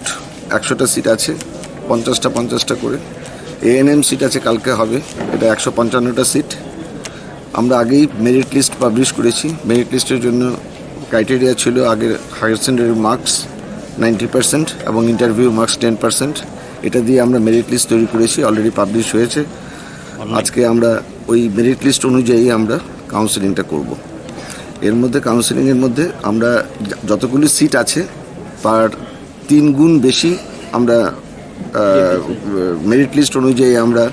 একশোটা সিট আছে, পঞ্চাশটা পঞ্চাশটা করে। এএনএম সিট আছে, কালকে হবে, এটা একশো পঞ্চান্নটা সিট। আমরা আগেই মেরিট লিস্ট পাবলিশ করেছি। মেরিট লিস্টের জন্য ক্রাইটেরিয়া ছিল আগের higher secondary marks ninety percent এবং ইন্টারভিউ মার্কস টেন পার্সেন্ট। এটা দিয়ে আমরা মেরিট লিস্ট তৈরি করেছি, অলরেডি পাবলিশ হয়েছে। আজকে আমরা ওই মেরিট লিস্ট অনুযায়ী আমরা কাউন্সেলিংটা করব। এর মধ্যে, কাউন্সেলিংয়ের মধ্যে আমরা য- যতগুলি সিট আছে, তার তিন গুণ বেশি আমরা মেরিট লিস্ট অনুযায়ী আমরা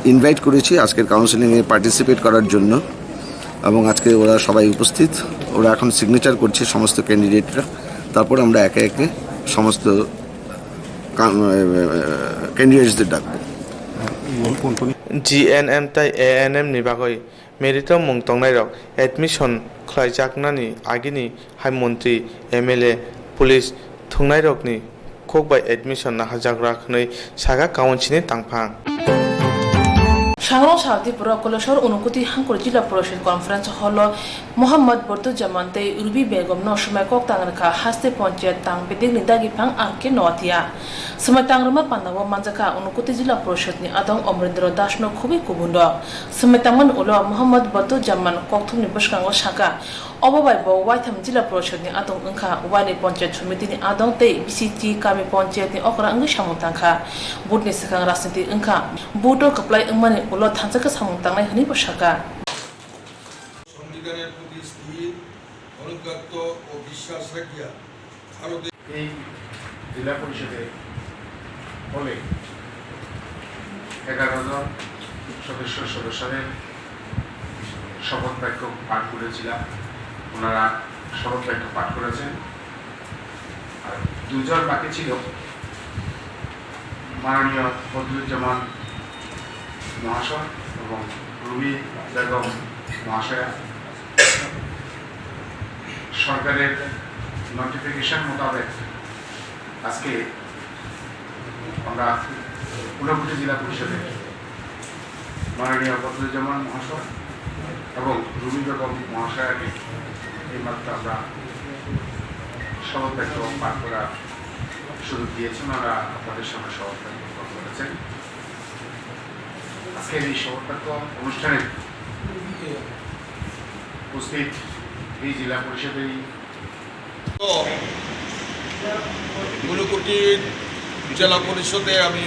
ইনভাইট করেছি আজকের কাউন্সেলিংয়ে পার্টিসিপেট করার জন্য। এবং আজকে ওরা সবাই উপস্থিত, ওরা এখন সিগনেচার করছে সমস্ত ক্যান্ডিডেটরা। তারপর আমরা একে একে সমস্ত ক্যান্ডিডেটসদের ডাকবো। GNM tai ANM ni bagwi merit-o mung tongnairok admission khlaijaknani agini hai montri, emela, police thwngnairokni kok bai admission naharjak rwkha hwnwi sakha Kawonsini tangphang. Sangrong sal Tripura Kolesor Unukoti Hangkor Jila Porishod Conference Hall-o Mohammad Bortuzzaman tei Rubi Begum no swmai kok tang rwkha haste ponchayat tang bedekni dagiphang R K Noatia. Swmai tang rwma panda-o manjakha Unukoti Jila Porishod ni adong Omrendra Das no khubui kubun rok. Swmai tangmani ulo Mohammad Bortuzzaman kokthumni bwskango sakha, obo bai bo waitham Jila Porishod ni adong wngkha, uaini Ponchayat Somiti ni adong tei B C T kami ponchayat ni okra wngwi samung tangkha. Vote ni swkang rajniti wngkha. Vote o kwplai wngmani ulo thansa khe samung tangnai hwnwi bo sakha. সংবিধানের প্রতি স্থির, অনুজ্ঞাত ও বিশ্বাস রাখিয়া ভারতে এই জেলা পরিষদে হলে এগারো জন সদস্য সদস্যদের শপথ বাক্য পাঠ করেছিলাম। ওনারা শপথ বাক্য পাঠ করেছেন। আর দুজন বাকি ছিল, মাননীয় বদরুজ্জামান মহাশয় এবং রুবি বেগম মহাশয়া। সরকারের নোটিফিকেশন মোতাবেক আজকে আমরা ঊনকোটি জেলা পরিষদের মাননীয় বদরুজ্জামান মহাশয় এবং রুবি বেগম মহাশয়াকে এইমাত্র আমরা শপথ বাক্য পাঠ করার সুযোগ দিয়েছি। ওনারা আপনাদের সামনে শপথ বাক্য গ্রহণ করেছেন। আজকের এই শপথ বাক্য অনুষ্ঠানে উপস্থিত এই জেলা পরিষদের তো ঊনকোটি জেলা পরিষদে আমি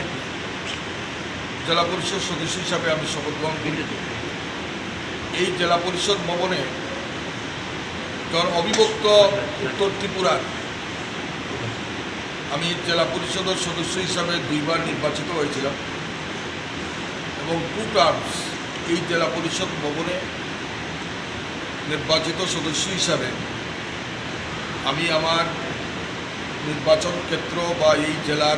জেলা পরিষদ সদস্য হিসাবে আমি শপথ গ্রহণ করি। এই জেলা পরিষদ ভবনে যখন অবিভক্ত উত্তর ত্রিপুরার আমি জেলা পরিষদের সদস্য হিসাবে দুইবার নির্বাচিত হয়েছিলাম এবং টু টার্মস এই জেলা পরিষদ ভবনে নির্বাচিত সদস্য হিসাবে আমি আমার নির্বাচন ক্ষেত্র বা এই জেলার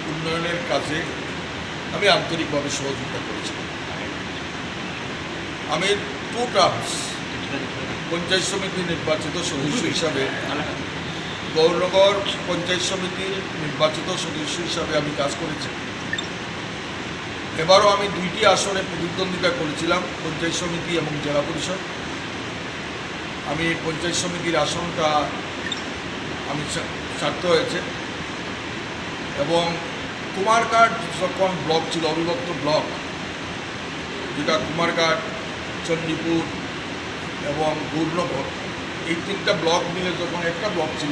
উন্নয়নের কাজে আমি আন্তরিকভাবে সহযোগিতা করেছি। আমি টু টার্মস পঞ্চায়েত সমিতি নির্বাচিত সদস্য হিসাবে, গৌরনগর পঞ্চায়েত সমিতির নির্বাচিত সদস্য হিসাবে আমি কাজ করেছি। এবারও আমি দুইটি আসনে প্রতিদ্বন্দ্বিতা করেছিলাম, পঞ্চায়েত সমিতি এবং জেলা পরিষদ। আমি পঞ্চায়েত সমিতির আসনটা আমি ছা-, ছাড়তে হয়েছে এবং কুমারঘাট যখন ব্লক ছিল, অবিভক্ত ব্লক, যেটা কুমারঘাট, চণ্ডীপুর এবং গৌরনগর, এই তিনটা ব্লক মিলে যখন একটা ব্লক ছিল,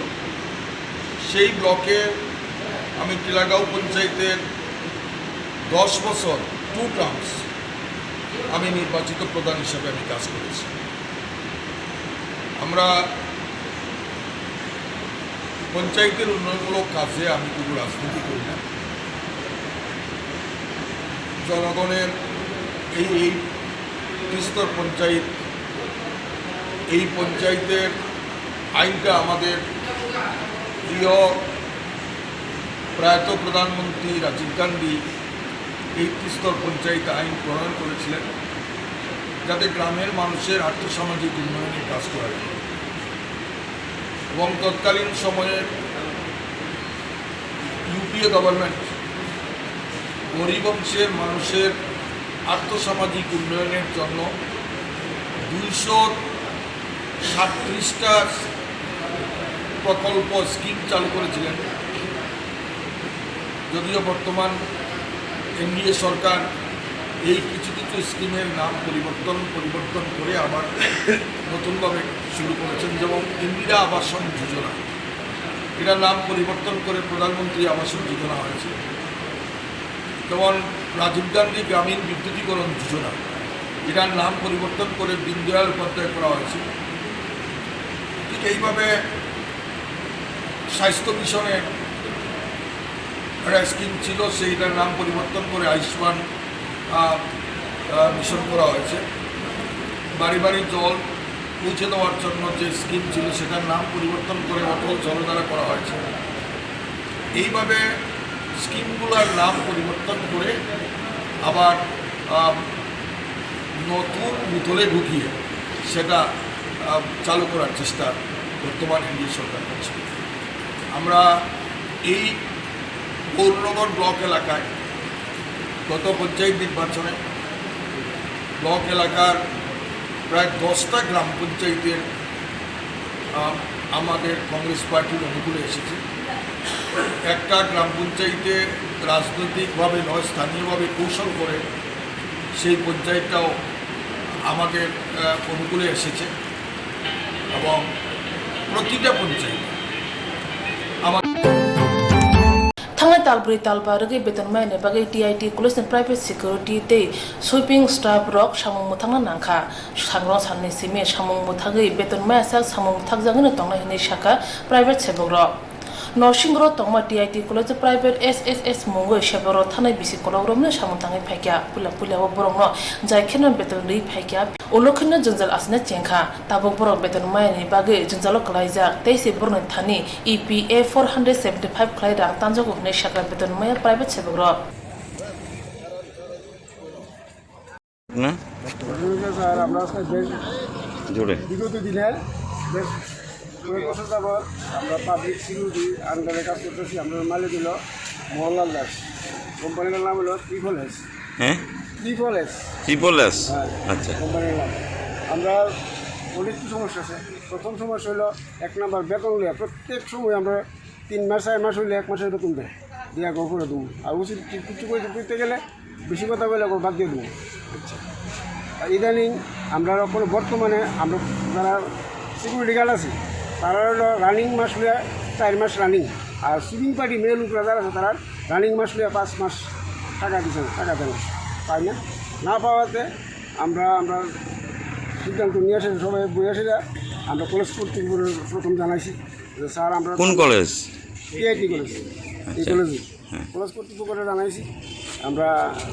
সেই ব্লকে আমি টিলাগাঁও পঞ্চায়েতের দশ বছর টু টার্মস আমি নির্বাচিত প্রধান হিসেবে আমি কাজ করেছি। আমরা পঞ্চায়েতের উন্নয়নমূলক কাজে আমি কোনো রাজনীতি করি না। জনগণের এই, এই ত্রিস্তর পঞ্চায়েত, এই পঞ্চায়েতের আইনটা আমাদের প্রিয় প্রয়াত প্রধানমন্ত্রী রাজীব গান্ধী এই ত্রিস্তর পঞ্চায়েত আইন প্রণয়ন করেছিলেন, যাতে গ্রামের মানুষের আর্থসামাজিক উন্নয়নের কাজ করা যায়। এবং তৎকালীন সময়ের ইউপিএ গভর্নমেন্ট গরিব অংশের মানুষের আর্থসামাজিক উন্নয়নের জন্য দুইশো সাতত্রিশটা প্রকল্প, স্কিম চালু করেছিলেন। যদিও বর্তমান এনডিএ সরকার এই কিছু কিছু স্কিমের নাম পরিবর্তন, পরিবর্তন করে আবার নতুনভাবে শুরু করেছেন, যেমন ইন্দিরা আবাসন যোজনা, এটার নাম পরিবর্তন করে প্রধানমন্ত্রী আবাসন যোজনা হয়েছে। যেমন রাজীব গান্ধী গ্রামীণ বিদ্যুতীকরণ যোজনা, এটার নাম পরিবর্তন করে দীনদয়াল উপাধ্যায় করা হয়েছে। ঠিক এইভাবে স্বাস্থ্য মিশনের একটা স্কিম ছিল, সেইটার নাম পরিবর্তন করে আয়ুষ্মান, আহ, আহ, মিশন করা হয়েছে। বাড়ি বাড়ি জল পৌঁছে দেওয়ার জন্য যে স্কিম ছিল, সেটার নাম পরিবর্তন করে অটল জলধারা করা হয়েছে। এইভাবে স্কিমগুলোর নাম পরিবর্তন করে আবার, আহ, নতুন বোতলে ঢুকিয়ে সেটা, আহ, চালু করার চেষ্টা বর্তমান এনডিএ সরকার করছে। আমরা এই গৌরনগর ব্লক এলাকায় গত পঞ্চায়েত নির্বাচনে ব্লক এলাকার প্রায় দশটা গ্রাম পঞ্চায়েতের, আহ, আমাদের কংগ্রেস পার্টির অনুকূলে এসেছে। একটা গ্রাম পঞ্চায়েতে রাজনৈতিকভাবে নয়, স্থানীয়ভাবে কৌশল করে সেই পঞ্চায়েতটাও আমাদের, আহ, অনুকূলে এসেছে এবং প্রতিটা পঞ্চায়েত আমার Thangnai tal brwi tal ba rwgwi beton maya ni bagwi T I T college ni private security tei sweeping staff rok samung mwthangna nangkha. Sangrong salni simi samung mwthagwi beton maya sak samung mwthakjagwino tongnai hwnwi sakha private sebok rok. Norsingro tongma T I T college private S S S mungwi seborok thanai bisi kolokromno samung tangwi phaikha. Puila puila o borokno jai kheno beton rwi phaikha. Ulo kheno jwngjal asina chengkha. Tabuk borok beton mayani bagwi jwngjalo kwlaijak. Tei se borokni thani E P A four hundred seventy five khlai rang tanjago hwnwi sakha beton maya private seborok. না? ঘটনাটা স্যার, আমরা আজকে বেশ জোরে। বিগত দিনের বেশ কয়েক বছর যাবৎ আমরা পাবলিক সিকিউরিটি আন্ডারে কাজ করতেছি। আমরা মালিক হলো মোহনলাল দাস, কোম্পানিটার নাম হলো ট্রিপল এস। হ্যাঁ? Triple S. Triple S? হ্যাঁ, আচ্ছা। কোম্পানির নাম। আমরা অনেক কিছু সমস্যা আছে। প্রথম সমস্যা হলো এক নাম্বার বেতন লইয়া প্রত্যেক সময় আমরা তিন মাস, চার মাস হইলে এক মাসের বেতন দেয়, দিয়া গো করে দেবো। আর উচিত কি-, কিছু করতে, করতে গেলে বেশি কথা বলে ওকে বাদ দিয়ে দেবো। আচ্ছা। আর ইদানিং আমরা এখন বর্তমানে আমরা যারা সিকিউরিটি গার্ড আছি, তারা হলো রানিং মাস হইলে চার মাস রানিং, আর সুইপিং পার্টি মেয়ে লোকরা যারা আছে, তারা রানিং মাস হইলে পাঁচ মাস টাকা দিচ্ছে না, টাকা দেয় না, পায় না। না পাওয়াতে আমরা, আমরা সিদ্ধান্ত নিয়ে আসে, সবাই বই আসে যা, আমরা কলেজ কর্তৃপক্ষের প্রথম জানাইছি। যে স্যার, আমরা কোন কলেজ? TIT college. এই আচ্ছা। কলেজে। হ্যাঁ। কলেজ কর্তৃপক্ষকে জানাইছি আমরা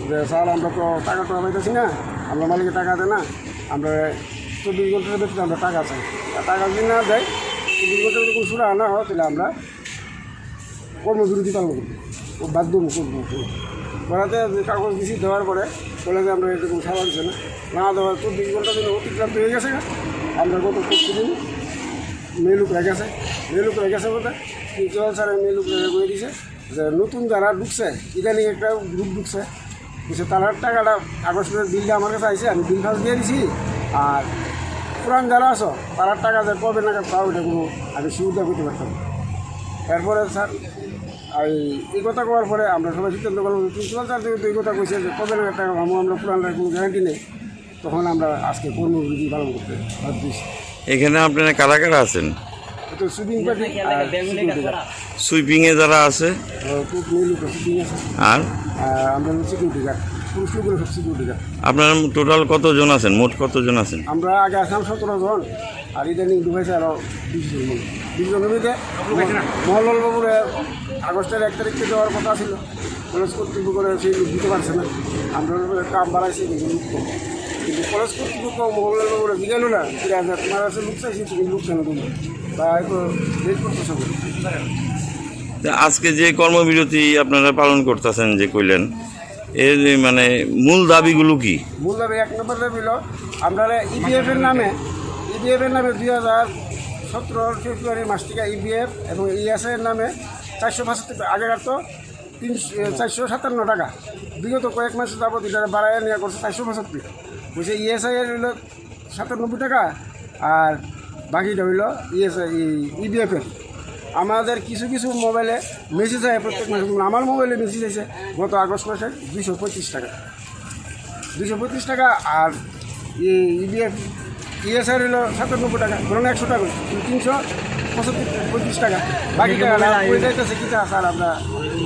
যে, "স্যার, আমরা তো টাকা টাকা পাইতেছি না, আমরা মালিকে টাকা দেয় না, আমরা চব্বিশ ঘন্টার ভিতরে আমরা টাকা চাই। আর টাকা যদি না দেয়, চব্বিশ ঘন্টার ভিতরে কোনো সুরা না হয়, তাহলে আমরা কর্মবিরতি পালন করবো।" ও বাধ্য করবো। করাতে যে কাগজ দিছি, দেওয়ার পরে বলে যে, "আমরা এরকম সাড়া দিচ্ছে না।" না দেওয়ার চব্বিশ ঘন্টা দিন অতিক্রান্ত হয়ে গেছে। আমরা গত পরশু দিন মেয়ে লোক রেখেছে, মেয়ে লোক রেখেছে বলতে প্রিন্সিপাল স্যারের মেয়ে লোক রেখে করে দিছে যে নতুন যারা ঢুকছে, ইদানিং একটা গ্রুপ ঢুকছে, কিছু তারার টাকাটা আগস্টের বিলটা আমার কাছে আইছে, আমি বিল ফাঁস দিয়ে দিছি। আর পুরান যারা আছো, তারার টাকা যে কবে নাগাদ পাও, এটা কোনো আমি সুবিধা করতে পারতাম। এরপরে স্যার, এই, এই কথা কওয়ার পরে আমরা সবাই সিদ্ধান্ত করলাম যে প্রিন্সিপাল স্যার যেহেতু এই কথা কইছে যে কবে নাগাদ টাকা পাবো, আমরা পুরানটার কোনো গ্যারান্টি নেই। তখন আমরা আজকে কর্মবিরতি পালন করতে বাধ্য হয়েছি। এখানে আপনারা কারা কারা আছেন? তো সুইপিং পার্টি আর সিকিউরিটি গার্ড। সুইপিং এ যারা আছে? আহ, খুব মেয়ে লোক সুইপিং আছে। আর? আহ, আমরা হলো সিকিউরিটি গার্ড। পুরুষ লোকগুলো সব সিকিউরিটি গার্ড। আপনারা টোটাল কতজন আছেন? মোট কতজন আছেন? আমরা আগে আসলাম সতেরো জন, আর ইদানিং ঢুকাইছে আরো বিশ জন মতো। বিশ জনের মধ্যে মহল্লাল বাবুরে আগস্টের এক তারিখ থেকে দেওয়ার কথা ছিল, কলেজ কর্তৃপক্ষ করে সেই লোক দিতে পারছে না। আমরা ওর কাম বাড়াইছি কিন্তু লোক কম। কিন্তু কলেজ কর্তৃপক্ষ মহল্লাল বাবুরে জিজ্ঞাসা না, "কিরে, আমরা তোমার কাছে লোক চাইছি, তুমি লোক কেন দিলে?" তা হয়তো লেট করতেছে বলে। তা আজকে যে কর্মবিরতি আপনারা পালন করতেছেন যে কইলেন, এর মানে মূল দাবিগুলো কি? মূল দাবি, এক নম্বর দাবি হলো আমরা ইপিএফ এর নামে, ইপিএফ এর নামে দুই হাজার সতেরো ফেব্রুয়ারি মাস থেকে ইপিএফ এবং ইএসআই এর নামে চারশো পঁচাত্তর, আগেকার তো তিনশো, চারশো সাতান্ন টাকা, বিগত কয়েক মাস যাবত এটা বাড়াইয়া নেওয়া করছে চারশো পঁচাত্তর। বলছে ইএসআই এর হলো সাতানব্বই টাকা, আর বাকিটা হইলো ইএসআই, ইপিএফ এর। আমাদের কিছু কিছু মোবাইলে মেসেজ হয় প্রত্যেক মাসে, যেমন আমার মোবাইলে মেসেজ আছে গত আগস্ট মাসে দুইশো পঁয়ত্রিশ টাকা, দুইশো পঁয়ত্রিশ টাকা। আর ইপিএফ, ইএসআই হইলো সাতানব্বই টাকা, ধরুন একশো টাকা, তিনশো পঁয়ত্রিশ টাকা। বাকি টাকা না, ওই যাইতেছে কি তা, স্যার, আমরা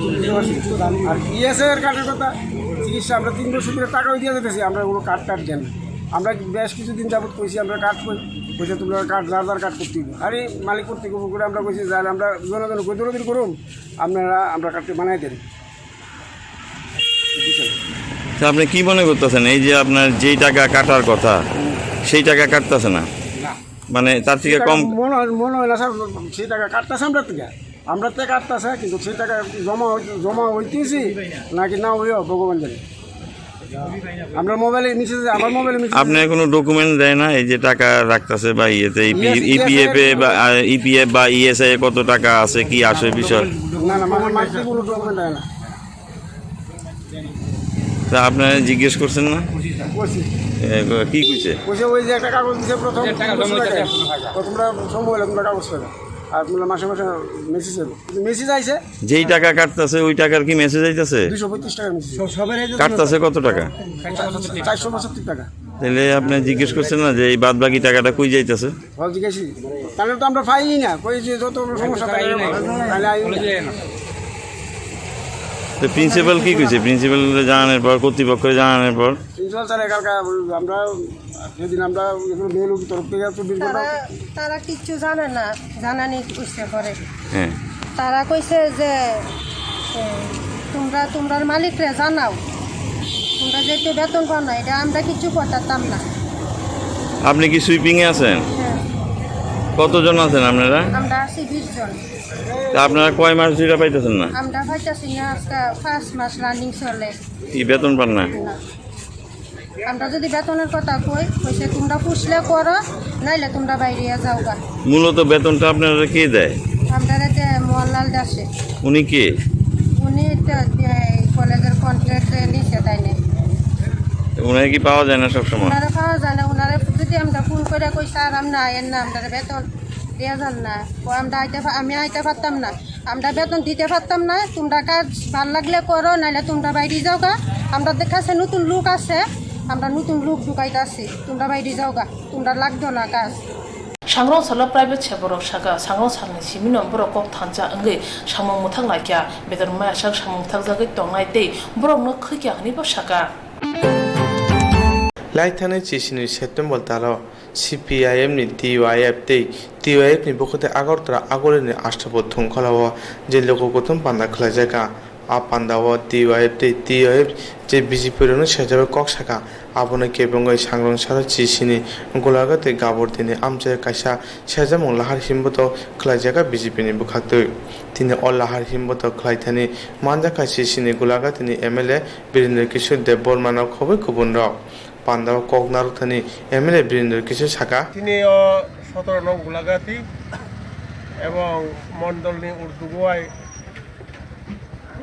বুঝতে পারছি। আর ইএসআই এর কার্ডের কথা, চিকিৎসা আমরা তিন বছর ধরে টাকাও দিয়ে যেতেছি, আমরা কোনো কার্ড টার্ড দেন না। আমরা বেশ কিছুদিন যাবত কইছি আমরা কার্ড করি, কইছে তোমরা কার্ড, যার যার কার্ড করতে হবে। আরে মালিক করতে হবে করে আমরা কইছি, যার আমরা জনগণ কই দৌড়াদৌড়ি করুন, আপনারা আমরা কার্ডটা বানাই দেন। তা আপনি কি মনে করতেছেন, এই যে আপনার যেই টাকা কাটার কথা, সেই টাকা কাটতেছে না? না। মানে তার থেকে সেই টাকা কম? মনে হয়, মনে হয় না স্যার, সেই টাকা কাটতেছে আমরা থেকে। আমরা তো কাটতেছে, কিন্তু সেই টাকা জমা হই-, জমা হইতেছি নাকি না হইও ভগবান জানে। আমরা মোবাইলে মেসেজ, আমার মোবাইলে মেসেজ। আপনি কোনো ডকুমেন্ট দেয় না, এই যে টাকা রাখতেছে বা ইয়েতে, ইপি-, ইপিএফ এ বা, আহ, ইপিএফ বা ইএসআই এ কত টাকা আছে, কি আসে বিষয়? না, না, মানে মান্থলি কোনো ডকুমেন্ট দেয় না। তা আপনারা জিজ্ঞেস করছেন না? করছি। এ, কি কইছে? কইছে ওই যে একটা কাগজ দিছে প্রথম, টাকা জমা হইতেছে একশো টাকা। তো তোমরা সময় হলে তোমরা কাগজ পাবে। আর তোমরা মাসে মাসে মেসেজ হবে। কিন্তু মেসেজ আইছে। যেই টাকা কাটতাছে, ওই টাকার কি মেসেজ আইতাছে? দুইশো পঁয়ত্রিশ টাকার মেসেজ। কাটতাছে কত টাকা? চারশো পঁচাত্তর টাকা। তাহলে আপনি জিজ্ঞেস করছেন না যে এই বাদ বাকি টাকাটা কই যাইতাছে? হ্যাঁ, জিজ্ঞেস। তাহলে তো আমরা পাইই না, কই যে যত সমস্যা থাকে, তাহলে আই না। তো প্রিন্সিপাল কি কইছে? প্রিন্সিপাল জানানোর পর, কর্তৃপক্ষকে জানানোর পর? প্রিন্সিপাল স্যার এখানকার আমরা যেদিন আমরা এগুলো মেল তরফ থেকে চব্বিশ ঘন্টা তারা, তারা কিচ্ছু জানে না, জানানি ইচ্ছে করে। হ্যাঁ। তারা কইছে যে, এ, "তোমরা তোমরার মালিকরে জানাও, তোমরা যেহেতু বেতন পাও না, এটা আমরা কিচ্ছু করতাম না।" আপনি কি সুইপিং এ আছেন? হ্যাঁ। কতজন আছেন আপনারা? আমরা আছি বিশ জন। তা আপনারা কয় মাস ধরে পাইতেছেন না? আমরা পাইতেছি না, আজকে পাঁচ মাস রানিং চলে। কি বেতন পান না? না। আমরা যদি বেতনের কথা কই, কইছে, "তোমরা পুষলে করো, নাইলে তোমরা বাইরে যাওগা।" মূলত বেতনটা আপনারা কে দেয়? আমরা তে মোহনলাল দাসে। উনি কে? উনি তো এই কলেজের কন্ট্রাক্টে নিচে তাই নেই। ওনাকে কি পাওয়া যায় না সব সময়? ওনারা পাওয়া যায় না, ওনারা যদি আমরা ফোন করে কই, "স্যার, আমরা আয়েন না, আমরা বেতন দেওয়া যান না," ও আমরা আইতে পা-, আমি আইতে পারতাম না। আমরা বেতন দিতে পারতাম না, তোমরা কাজ ভালো লাগলে করো, নাইলে তোমরা বাইরে যাওগা। আমরা কাছে নতুন লোক আছে, আমরা নতুন লোক ঢুকাইতাছি, তোমরা বাইরে যাওগা, তোমরা লাগতো না কাজ। Sangrong salo private se borok saka, sangrong salni simi no borok kok thansa wngwi samung mwthang laikya, beton maya sak samung mwthang jagwi tongnai tei borok no khwikya hwnwi bo saka. Laithani chisini September talo C P I M ni T Y F tei T Y F ni bwkhwtwi Agartala Agulini Ashtabad thongkholao je luku kuthum panda khlaijak. A pandao T Y F tei T Y F je B J P rokno sejagwi kok saka, abono kebengwi sangrong salo chisini Gulaga tei Gaburdini amchai kaisa sejamung lahar himboto khlaijak B J P ni bwkhaktwi. Tini o lahar himboto khlaithani manjakha chisini Gulagatini M L A Birendra Kishore Debbarmano khobwi kubunrok. Pandao kok narwkthani M L A Birendra Kishore saka. Tini o sotoro nong Gulagati ebong mondolni urdugo ai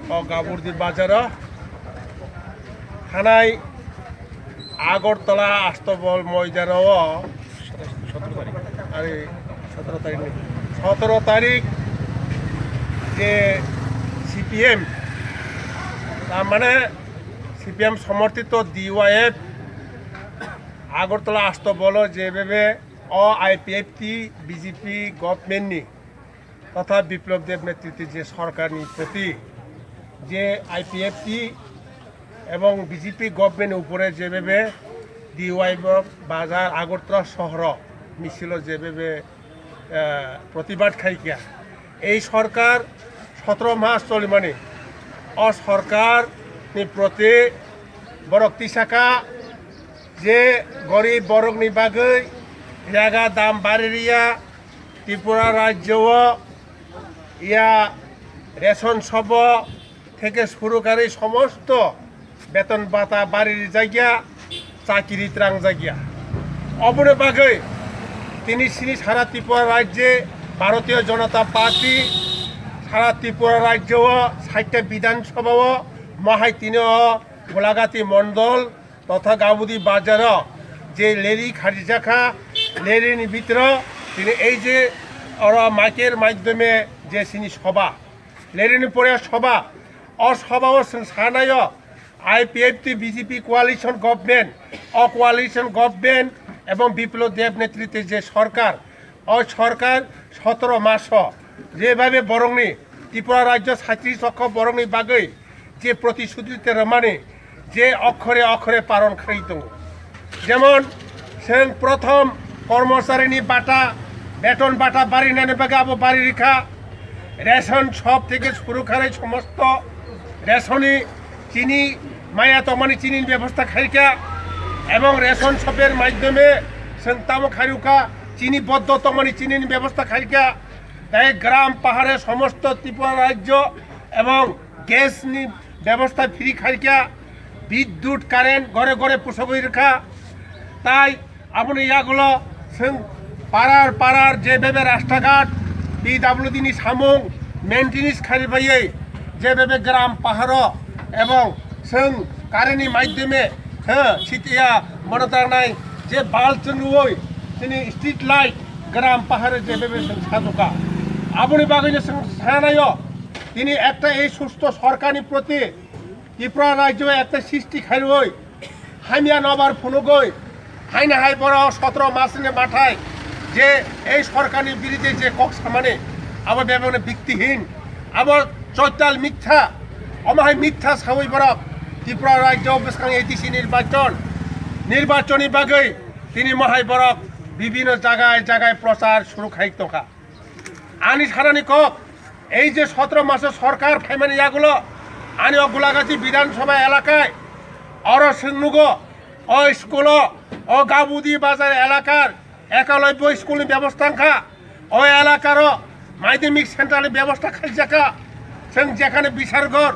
o Gaburdi bazaro thanai Agartala Astabol moidano o, ari sotoro tarik ni, sotoro tarik je C P M, tar mane C P M somorthito D Y F Agartala Astabolo jebebe o I P F T B J P government ni totha Biplab Deb netrite je sorkar ni proti je I P F T এবং BJP government উপরে যেভাবে ডিওয়াই বাজার আগরতলা শহর মিছিল যেভাবে আহ, প্রতিবাদ খাইকিয়া এই সরকার সতেরো মাস চলিমানি অ সরকার ni প্রতি borok tisaka je gorib borok ni bagwi jaga dam bari riya Tripura rajyo o ya ration shop o থেকে শুরু করে সমস্ত বেতন ভাতা বাড়ির জায়গা চাকরি ত্রাং জায়গা অবনে বাগৈ তিনি সিনি সারা ত্রিপুরা রাজ্যে ভারতীয় জনতা পার্টি সারা ত্রিপুরা রাজ্য ও ষাটটা বিধানসভা ও মহাই তিন গোলাঘাটি মণ্ডল তথা গাবুদি বাজার যে লেরি খারিজাখা লেরিনি ভিতরে তিনি এই যে ওরা মাইকের মাধ্যমে যে সিনি সভা লেরিনি পরে সভা অ সভাও chwng sanaio IPFT BJP coalition government অ কোয়ালিশন গভর্নমেন্ট এবং বিপ্লব দেব নেতৃত্বে যে সরকার অ সরকার সতেরো মাস যেভাবে বরংনি ত্রিপুরা রাজ্য সাঁত্রিশ লক্ষ বরংনি বাগৈ যে প্রতিশ্রুতি রমানি যে অক্ষরে অক্ষরে পালন খাই tongo যেমন Chwng prothom kormocharini bata, beton bata barinani bagwi abo bari rikha. Ration shop theke suru khanai somosto ration ni chini maya tongmani chini ni bebosta khaikha. Ebong ration shop er maidyome chwng tamo khairukha chini boddo tongmani chini ni bebosta khaikha. Tai gram pahare somosto Tripura rajyo ebong gas ni bebosta free khaikha. Bidyut current gore gore pusogwi rikha. Tai Aboni yagulo chwng parar parar je bebe rastaghat P W D ni samung maintenance khairibaiwi je bebe gram paharo ebong chwng current ni maidyome he sitiya bono tangnai je bal chwngwi chini street light gram paharo je bebe chwng sajokha. Aboni bagwino chwng sanaio tini ekta ei susto sorkarni proti Tripura rajyo ekta srishti khairwi hamya nobar phunugwi haina hai borok sotro masni mathai je ei sorkarni biridhe je kok samani abo bebakno biktihin abo choital mitha omo hai mitha sawi borok Tripura rajyo bwskang A D C nirbachon nirbachoni bagwi tini mohai borok bibino jagai jagai prochar suru khai tongkha. Ani sanani kok, ei je sotro maso sorkar phaimani yagulo, ani o Gulagati Bidhan Sabha elakai, oro chwng nugo, o school o, o Gabudi Bazar elakar Ekalobya school ni bebosta wngkha, o elakaro madhyamik center ni bebosta khaijakha, chwng jekhane Bisargor,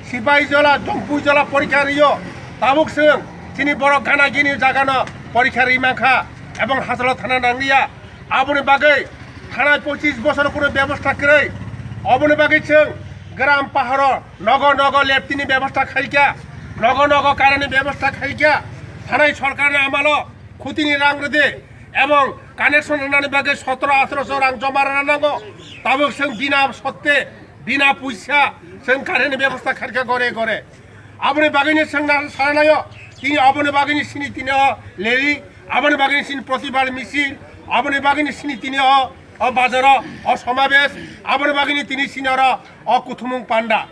Sipahijola, Jompuijola porikha rio, tabuk chwng chini borok gana gini jagano porikha ri mankha, ebong hachalo thana nangliya. Aboni bagwi thanai pochis bosor kuno bebosta kwrwi. Oboni bagwi chwng gram paharo nogo nogo leptini bebosta khaikha, nogo nogo kairani bebosta khaikha. Thanai sorkarni amalo khutini rang rwdi ebong connection rwnani bagwi sotoro athroso rang joma rwna nango. Tabuk chwng bina sotte, bina puisa chwng kairani bebosta khaikha gore gore. Aboni bagwini chwng na-, sananaio, tini aboni bagwini sini tini o leri, aboni bagwini sini protibad misil, aboni bagwini sini tini o, o bazaro, o somabesh, aboni bagwini tini sini oro, o kuthumung panda.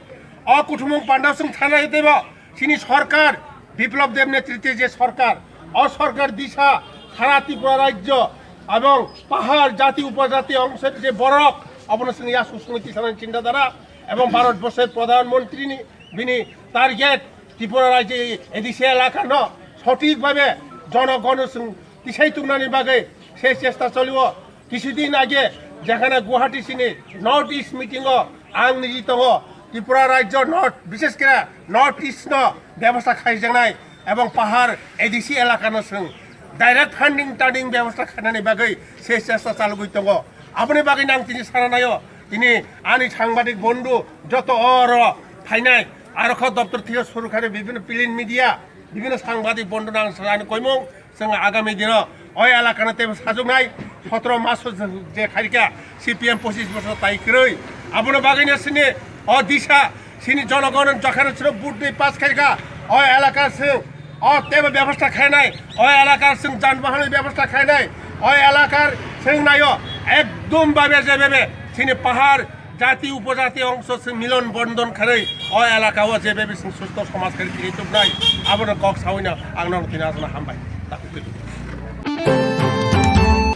O kuthumung panda chwng thanai tebo, sini sorkar, Biplab Deb netritwe je sorkar, o sorkar disa, sara Tripura rajyo, ebong pahar jati upojati ongse je borok, abono chwng ya susungni tisanani chinta dhara, ebong Bharat borsor pradhan montri ni Bini target Tripura rajyo A D C elakano sothik bhabe jonogono chwng tisai tungnani bagwi se chesta cholio. Kisudin age jekhane Guwahati sini North East meeting o ang niji tongo, Tripura rajyo North, bishesh kore North East no bebosta khaijaknai ebong pahar A D C elakano chwng direct funding tading bebosta khainani bagwi se chesta chalogwi tongo. Aboni bagwi nang tini sana naio, tini ani sangbadik bondhu joto oro phainai, aro kho doptor thike suru khainai bibhinno print media, bibhinno sangbadik bondhu nang sana koimung, chwng agami dino o elakano teibo sajoknai, sotro maso je khairikha C P M pochis bosor tai kwrwi. Abono bagwino chini o disa Chini jonogon jokhano chwng vote ni pass khaikha, o elaka chwng o teibo bebosta khainai, o elaka chwng janbahanni bebosta khainai, o elaka chwng naio ekdom babe je babe chini pahar Jati upojati ongso se milon bondon kharwi o elaka o jebe bising susto somaj kari kiri tubnai, abono kok sawino ang nono tini asno hambai.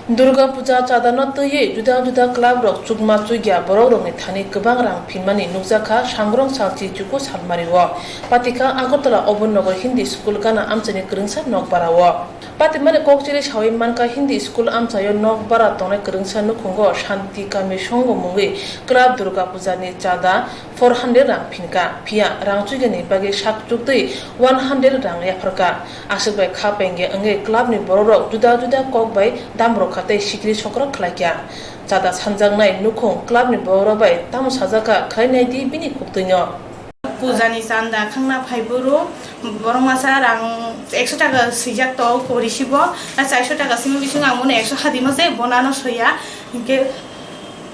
Durga Puja chadano twiwi juda juda club rok chukma chugya borok rokni thani kwbang rang phinmani nukjakha Sangrong Salchi Chuku Salmari o. Patikha Agartala Obor Nagar Hindi School gana amchaini kwrwngsa nokbara o. Patimani kokchiri sawi mankha Hindi School amchaio nokbara tongnai kwrwngsa nukhungo Shanti Kami Songho mungwi club Durga Puja ni chada four hundred rang phinkha, phiya rang chuigani bagwi sak chuktwi one hundred rang yapharkha. Aswk bai kha pengya wngwi club ni borok rok juda juda kok bai damrokha tei sikiri sokra khlaikha. Chada sanjaknai nukhung club ni borok rok bai tamo sajakha khlai naidi bini kuktwino. Puja ni chanda khangna phai boro, borok masa rang ekso taka swijak to kori sibo, na charso taka simi bising ang bono ekso hadi mase bonano soya, hinkhe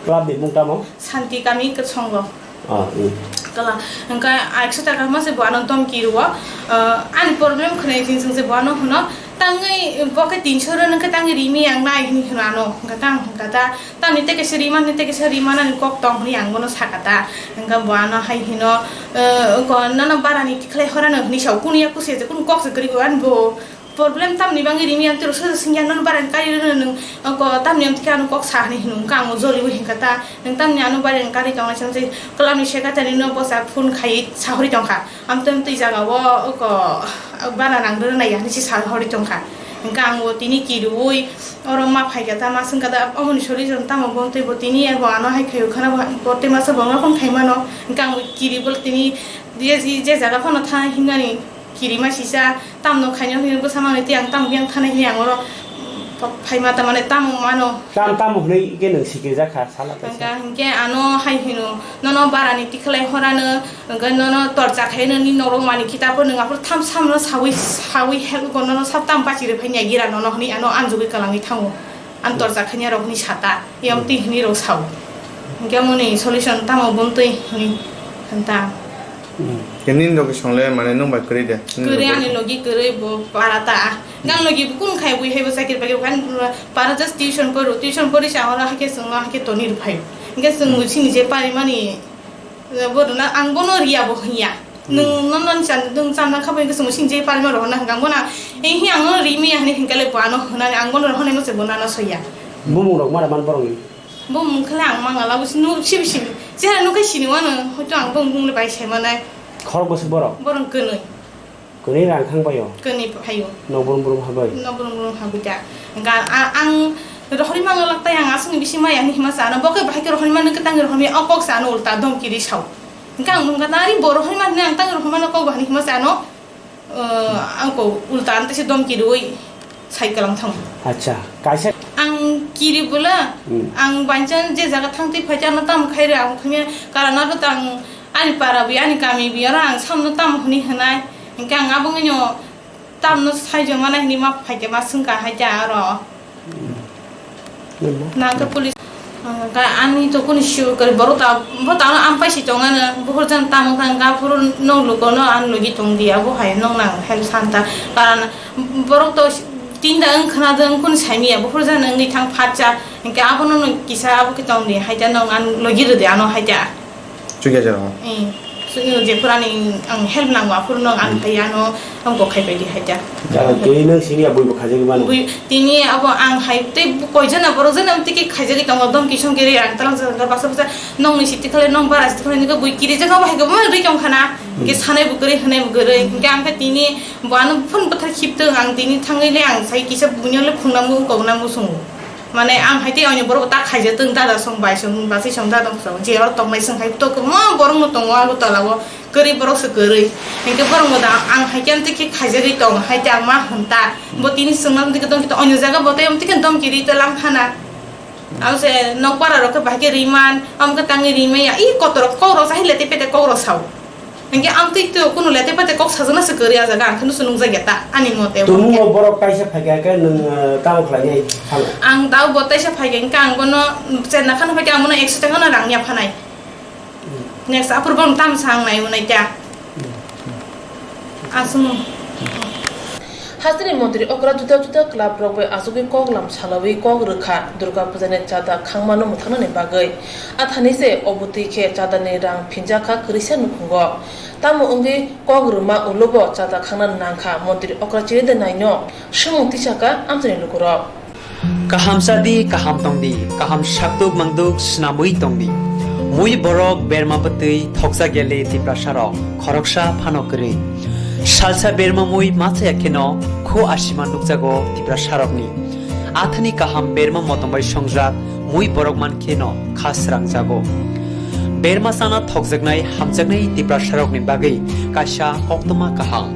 club ni mung tamo? Shanti Kami Kwchongo. Ah, mm. Kala, hingke ekso taka ma se bo ano domki rwo. Ah, ani problem khwnai tin sung se bo ano hwno, "Tangwi bo khe tinso rw nang khe tangwi rimi ang nai," hwnwi hwno ano. Hingke ang hwnkha ta, "Tamni tei kaisa rima, ni tei kaisa rima nani kok tong," hwnwi ang bono sakha ta. Hingke bo ano hai hwno, "Eh, ko nono barani tikhlai hora no," hwnwi sao. Kunu ya kusi je, kunu kok se kwrwi bo, ani bo Problem tamni bagwi rimi ang tiro soja singya nono barani kari rwno nwng, ko tamni ang tikhe ano kok sa hwnwi hino, hwnkhe ang jolibo hinkha ta, nwng tamni ano barani kari tongnai chwng se clubni secretary no bwsa phone khai sahori tongkha, amtwng twi jaga o ko bara nang rwna ya hwnwi se sahori tongkha, hwnkhe ang bo tini kiriui oro ma phaikha ta, ma swngkha ta, omoni solution tamo bo tei bo tini abo ano hai khaio khana bo tei masa bo wngna phone khai mano, hwnkhe ang bo kiri bo tini je je jaga phano tha himnani. Kirima sisa tamno khaina hwnwi bwsa manwi tei ang tamo yang thana hwnwi ang oro phaima tamani tamo mano. Tam tamo hwnwi khe nwng sikirjak kha sala kaisa. Hwnkha hinkhe ano hai hwno, "Nono barani tikhlai horano, hwnkhe nono torcha khaino nini norok mani kitabo nwng aphuru tham samno sawi sawi help go nono sab tam bachirwi phai nai gira nono," hwnwi ano anjugwi kwlangwi thango. Ang torcha khainai rok hwnwi sata, yang twi hwnwi rok sao. Hwnkhe amoni solution tamo bumtwi hwnwi hwnta. Khe nini logi songle mane nwng bai kwrwi de? Kwrwi, ani logi kwrwi bo para ta. Gang logi bo kun khai bui hai bo chakri bagwi kan para just tuition poru, tuition pori sa oro hakhe chwngno hakhe toni rw phaio. Hwnkhe chwng sini je parimani Bo rwna ang bono riya bo hwnya. Nwng nono chan-, nwng chanda kha bai swngwi sini je parima rohorna hwnkha ang bono, "Eh, hi ang nono rimaya," hwnwi hwnkhe le bo ano hwnani ang bono rohornai mase bo nano soya. Bumung rok mara man borokni? Bumung khe le ang mangala bo sini, sibi sibi. Chehara nukhe sini wano, hoito ang bumung le bai sai manai. Khorok bwswk borok? Borok kwnwi. Kwnwi rang thang bai o? Kwnwi phaio. Nok brum brum habai? Nok brum brum habai da. Hwnkha a-, ang rohorwi mangala tai ang aswkni bising maya hwnwi hima sa ano. Bo khe bahai khe rohorwi mano khe tangwi rohorwi o kok sa ano ulta domki ri sao. Hwnkha ang mungkha nari bo rohorwi mano ang tangwi rohorwi mano kok bo hwnwi hima sa ano. Ang ko ulta ano teisa domki riui sai kwlang thango. Acha, kaisa. Ang kiri bwla, hmm, ang banchan je jaga thang twi phai ano tamo khai re ang thangya karan aro tang ani para bi ani kami bi aro ang samno tamo hwnwi hwnai. Hwnkhe ang abo wngno tamno saijo manai hwnwi ma phaikhe ma swngkha hai khe aro. Nangkhe police, ah, ani to kuni sure kari borok ta, bo ta ang paisi tongano buhur jan tamo kang ga phuru nok lukono ang logi tong dia bo hai nok nang help santa karan borok to tinda ang khna dong kuni saimiya buhur jan wngwi thang phatcha hwnkhe abono kisa abo khe tong di hai ta nok ang logi rwdi ano hai ta. Chukya jora. Eh, so, eh, je purani ang help nango, aphuru no ang, hmm, hai ano, ang kok khai pai di hai ta. Jara tei nang sini abui bo khaijagwi mano. Bui, tini abo ang hai tei koijana borok jana tiki khaijagwi tongo, dom kisong kiri ang talang jana baksa baksa nong ni siti khale nong bara siti khale niko bui kiri jaga bo hai ko ma ri tong khana. Hmm. Ke sanai bo kiri, hanai bo kiri. Hingke ang khe tini bo ano phone bothar khip tong ang tini thangwi le ang sai kisa buino le phungnang bo kok nang bo songo. Mane ang hai tei oini borok tak khaijak tong dada song bai song basi song dada song je oro tong nai song hai to kwbangma borok no tongo abo tola o kwrwi borok se kwrwi hinkhe borok no da ang hai khe amtwi khe khaijagwi tong hai tei ang ma hwn ta bo tini swngna amtwi khe tong khe oini jaga bo tei amtwi khe domki ri ta lang phana abo se nok para rok khe bahai khe ri man amo khe tangwi ri maya i kotor kok rok chahai le tei pete kok rok sao. Hingke ang twi twi kunu lete pete kok sajana se kwrwi a jaga ang kheno se nungjak ya ta ani mote. Tumung o borok kaisa phaikha khe nwng, eh, tamo khlainai phano? Ang tao bo taisa phaikha hingke ang bono chenna khano phaikha ang bono ekso taka no rang ya phanai. Hmm. Next aphuru bono tamo sa ang nai unai ta. Hmm. Aswk. Hasteni montri okra juda juda club rok bai achugwi kok lam salawi kok rwkha Durga Puja ni chada khangmano mwthangnani bagwi. Athani se obotwi khe chada ni rang phinjakha kwrwisa nukhungo. Tamo wngwi kok rwma ulo bo chada khangna nangkha montri okra chiride naino swngmung tisakha amchaini lukurok. Kaham chadi, kaham tongdi, kaham sakduk mangduk swnamwi tongdi. Mui borok berma bwtwi thoksa gele Tiprasarok khoroksa phano kwrwi. Salsa berma mui machaya kheno khu asima nukjago Tiprasarokni. Athani kaham berma motong bai songjak mui borok man kheno kha srangjago. Berma sana thokjaknai hamjaknai Tiprasarokni bagwi kaisa koktwma kaham.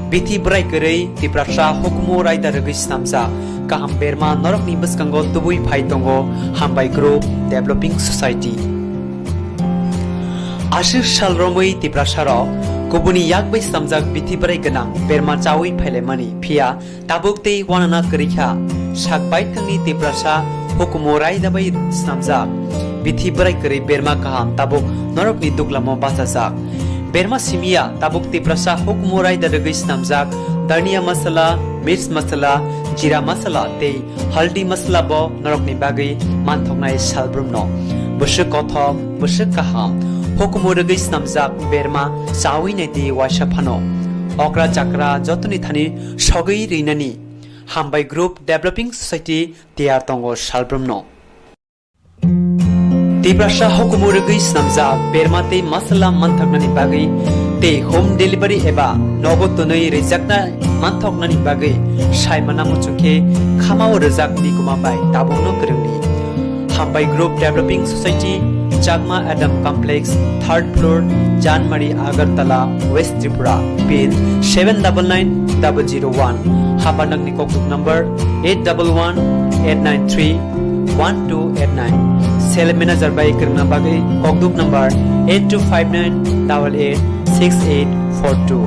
Bithi bwrai kwrwi Tiprasa hukumu raida rwgwi snamjak kaham berma norokni bwskango tubui phai tongo Hambai Group Developing Society. Aswk sal romwi Tiprasarok kubuni yak bai snamjak bithi bwrai gwnang berma chawi phailaimani, phiya tabuk tei uanana kwrwi kha. Sak baithangni Tiprasa hukumu raida bai snamjak bithi bwrai kwrwi berma kaham tabuk norokni duglamo bachajak. Berma simiya tabuk Tiprasa hukumu raida rwgwi snamjak dhania masala, mirch masala, jira masala tei haldi masala bo norokni bagwi manthoknai salbrumno. Bwswk kothok, bwswk kaham, hukumu rwgwi snamjak berma chawi naidi waisa phano. Okra chakra jotoni thani sogwi rinani Hambai Group Developing Society tiyar tongo salbrumno. Tiprasa hukumu rwgwi snamjak berma tei masala manthoknani bagwi tei home delivery eba nogo twnwi rwjakna manthoknani bagwi saimana muchungkhe khamao rwjak bikuma bai tabukno kwrwngdi. Hambai Group Developing Society, Chakma Adam Complex, third floor, Janmari, Agartala, West Tripura, pin seven double nine double zero one. Habanakni kokduk number eight double one eight nine three one two eight nine. Sale manager bai kwrwngna bagwi kokduk number eight two five nine double eight six eight four two.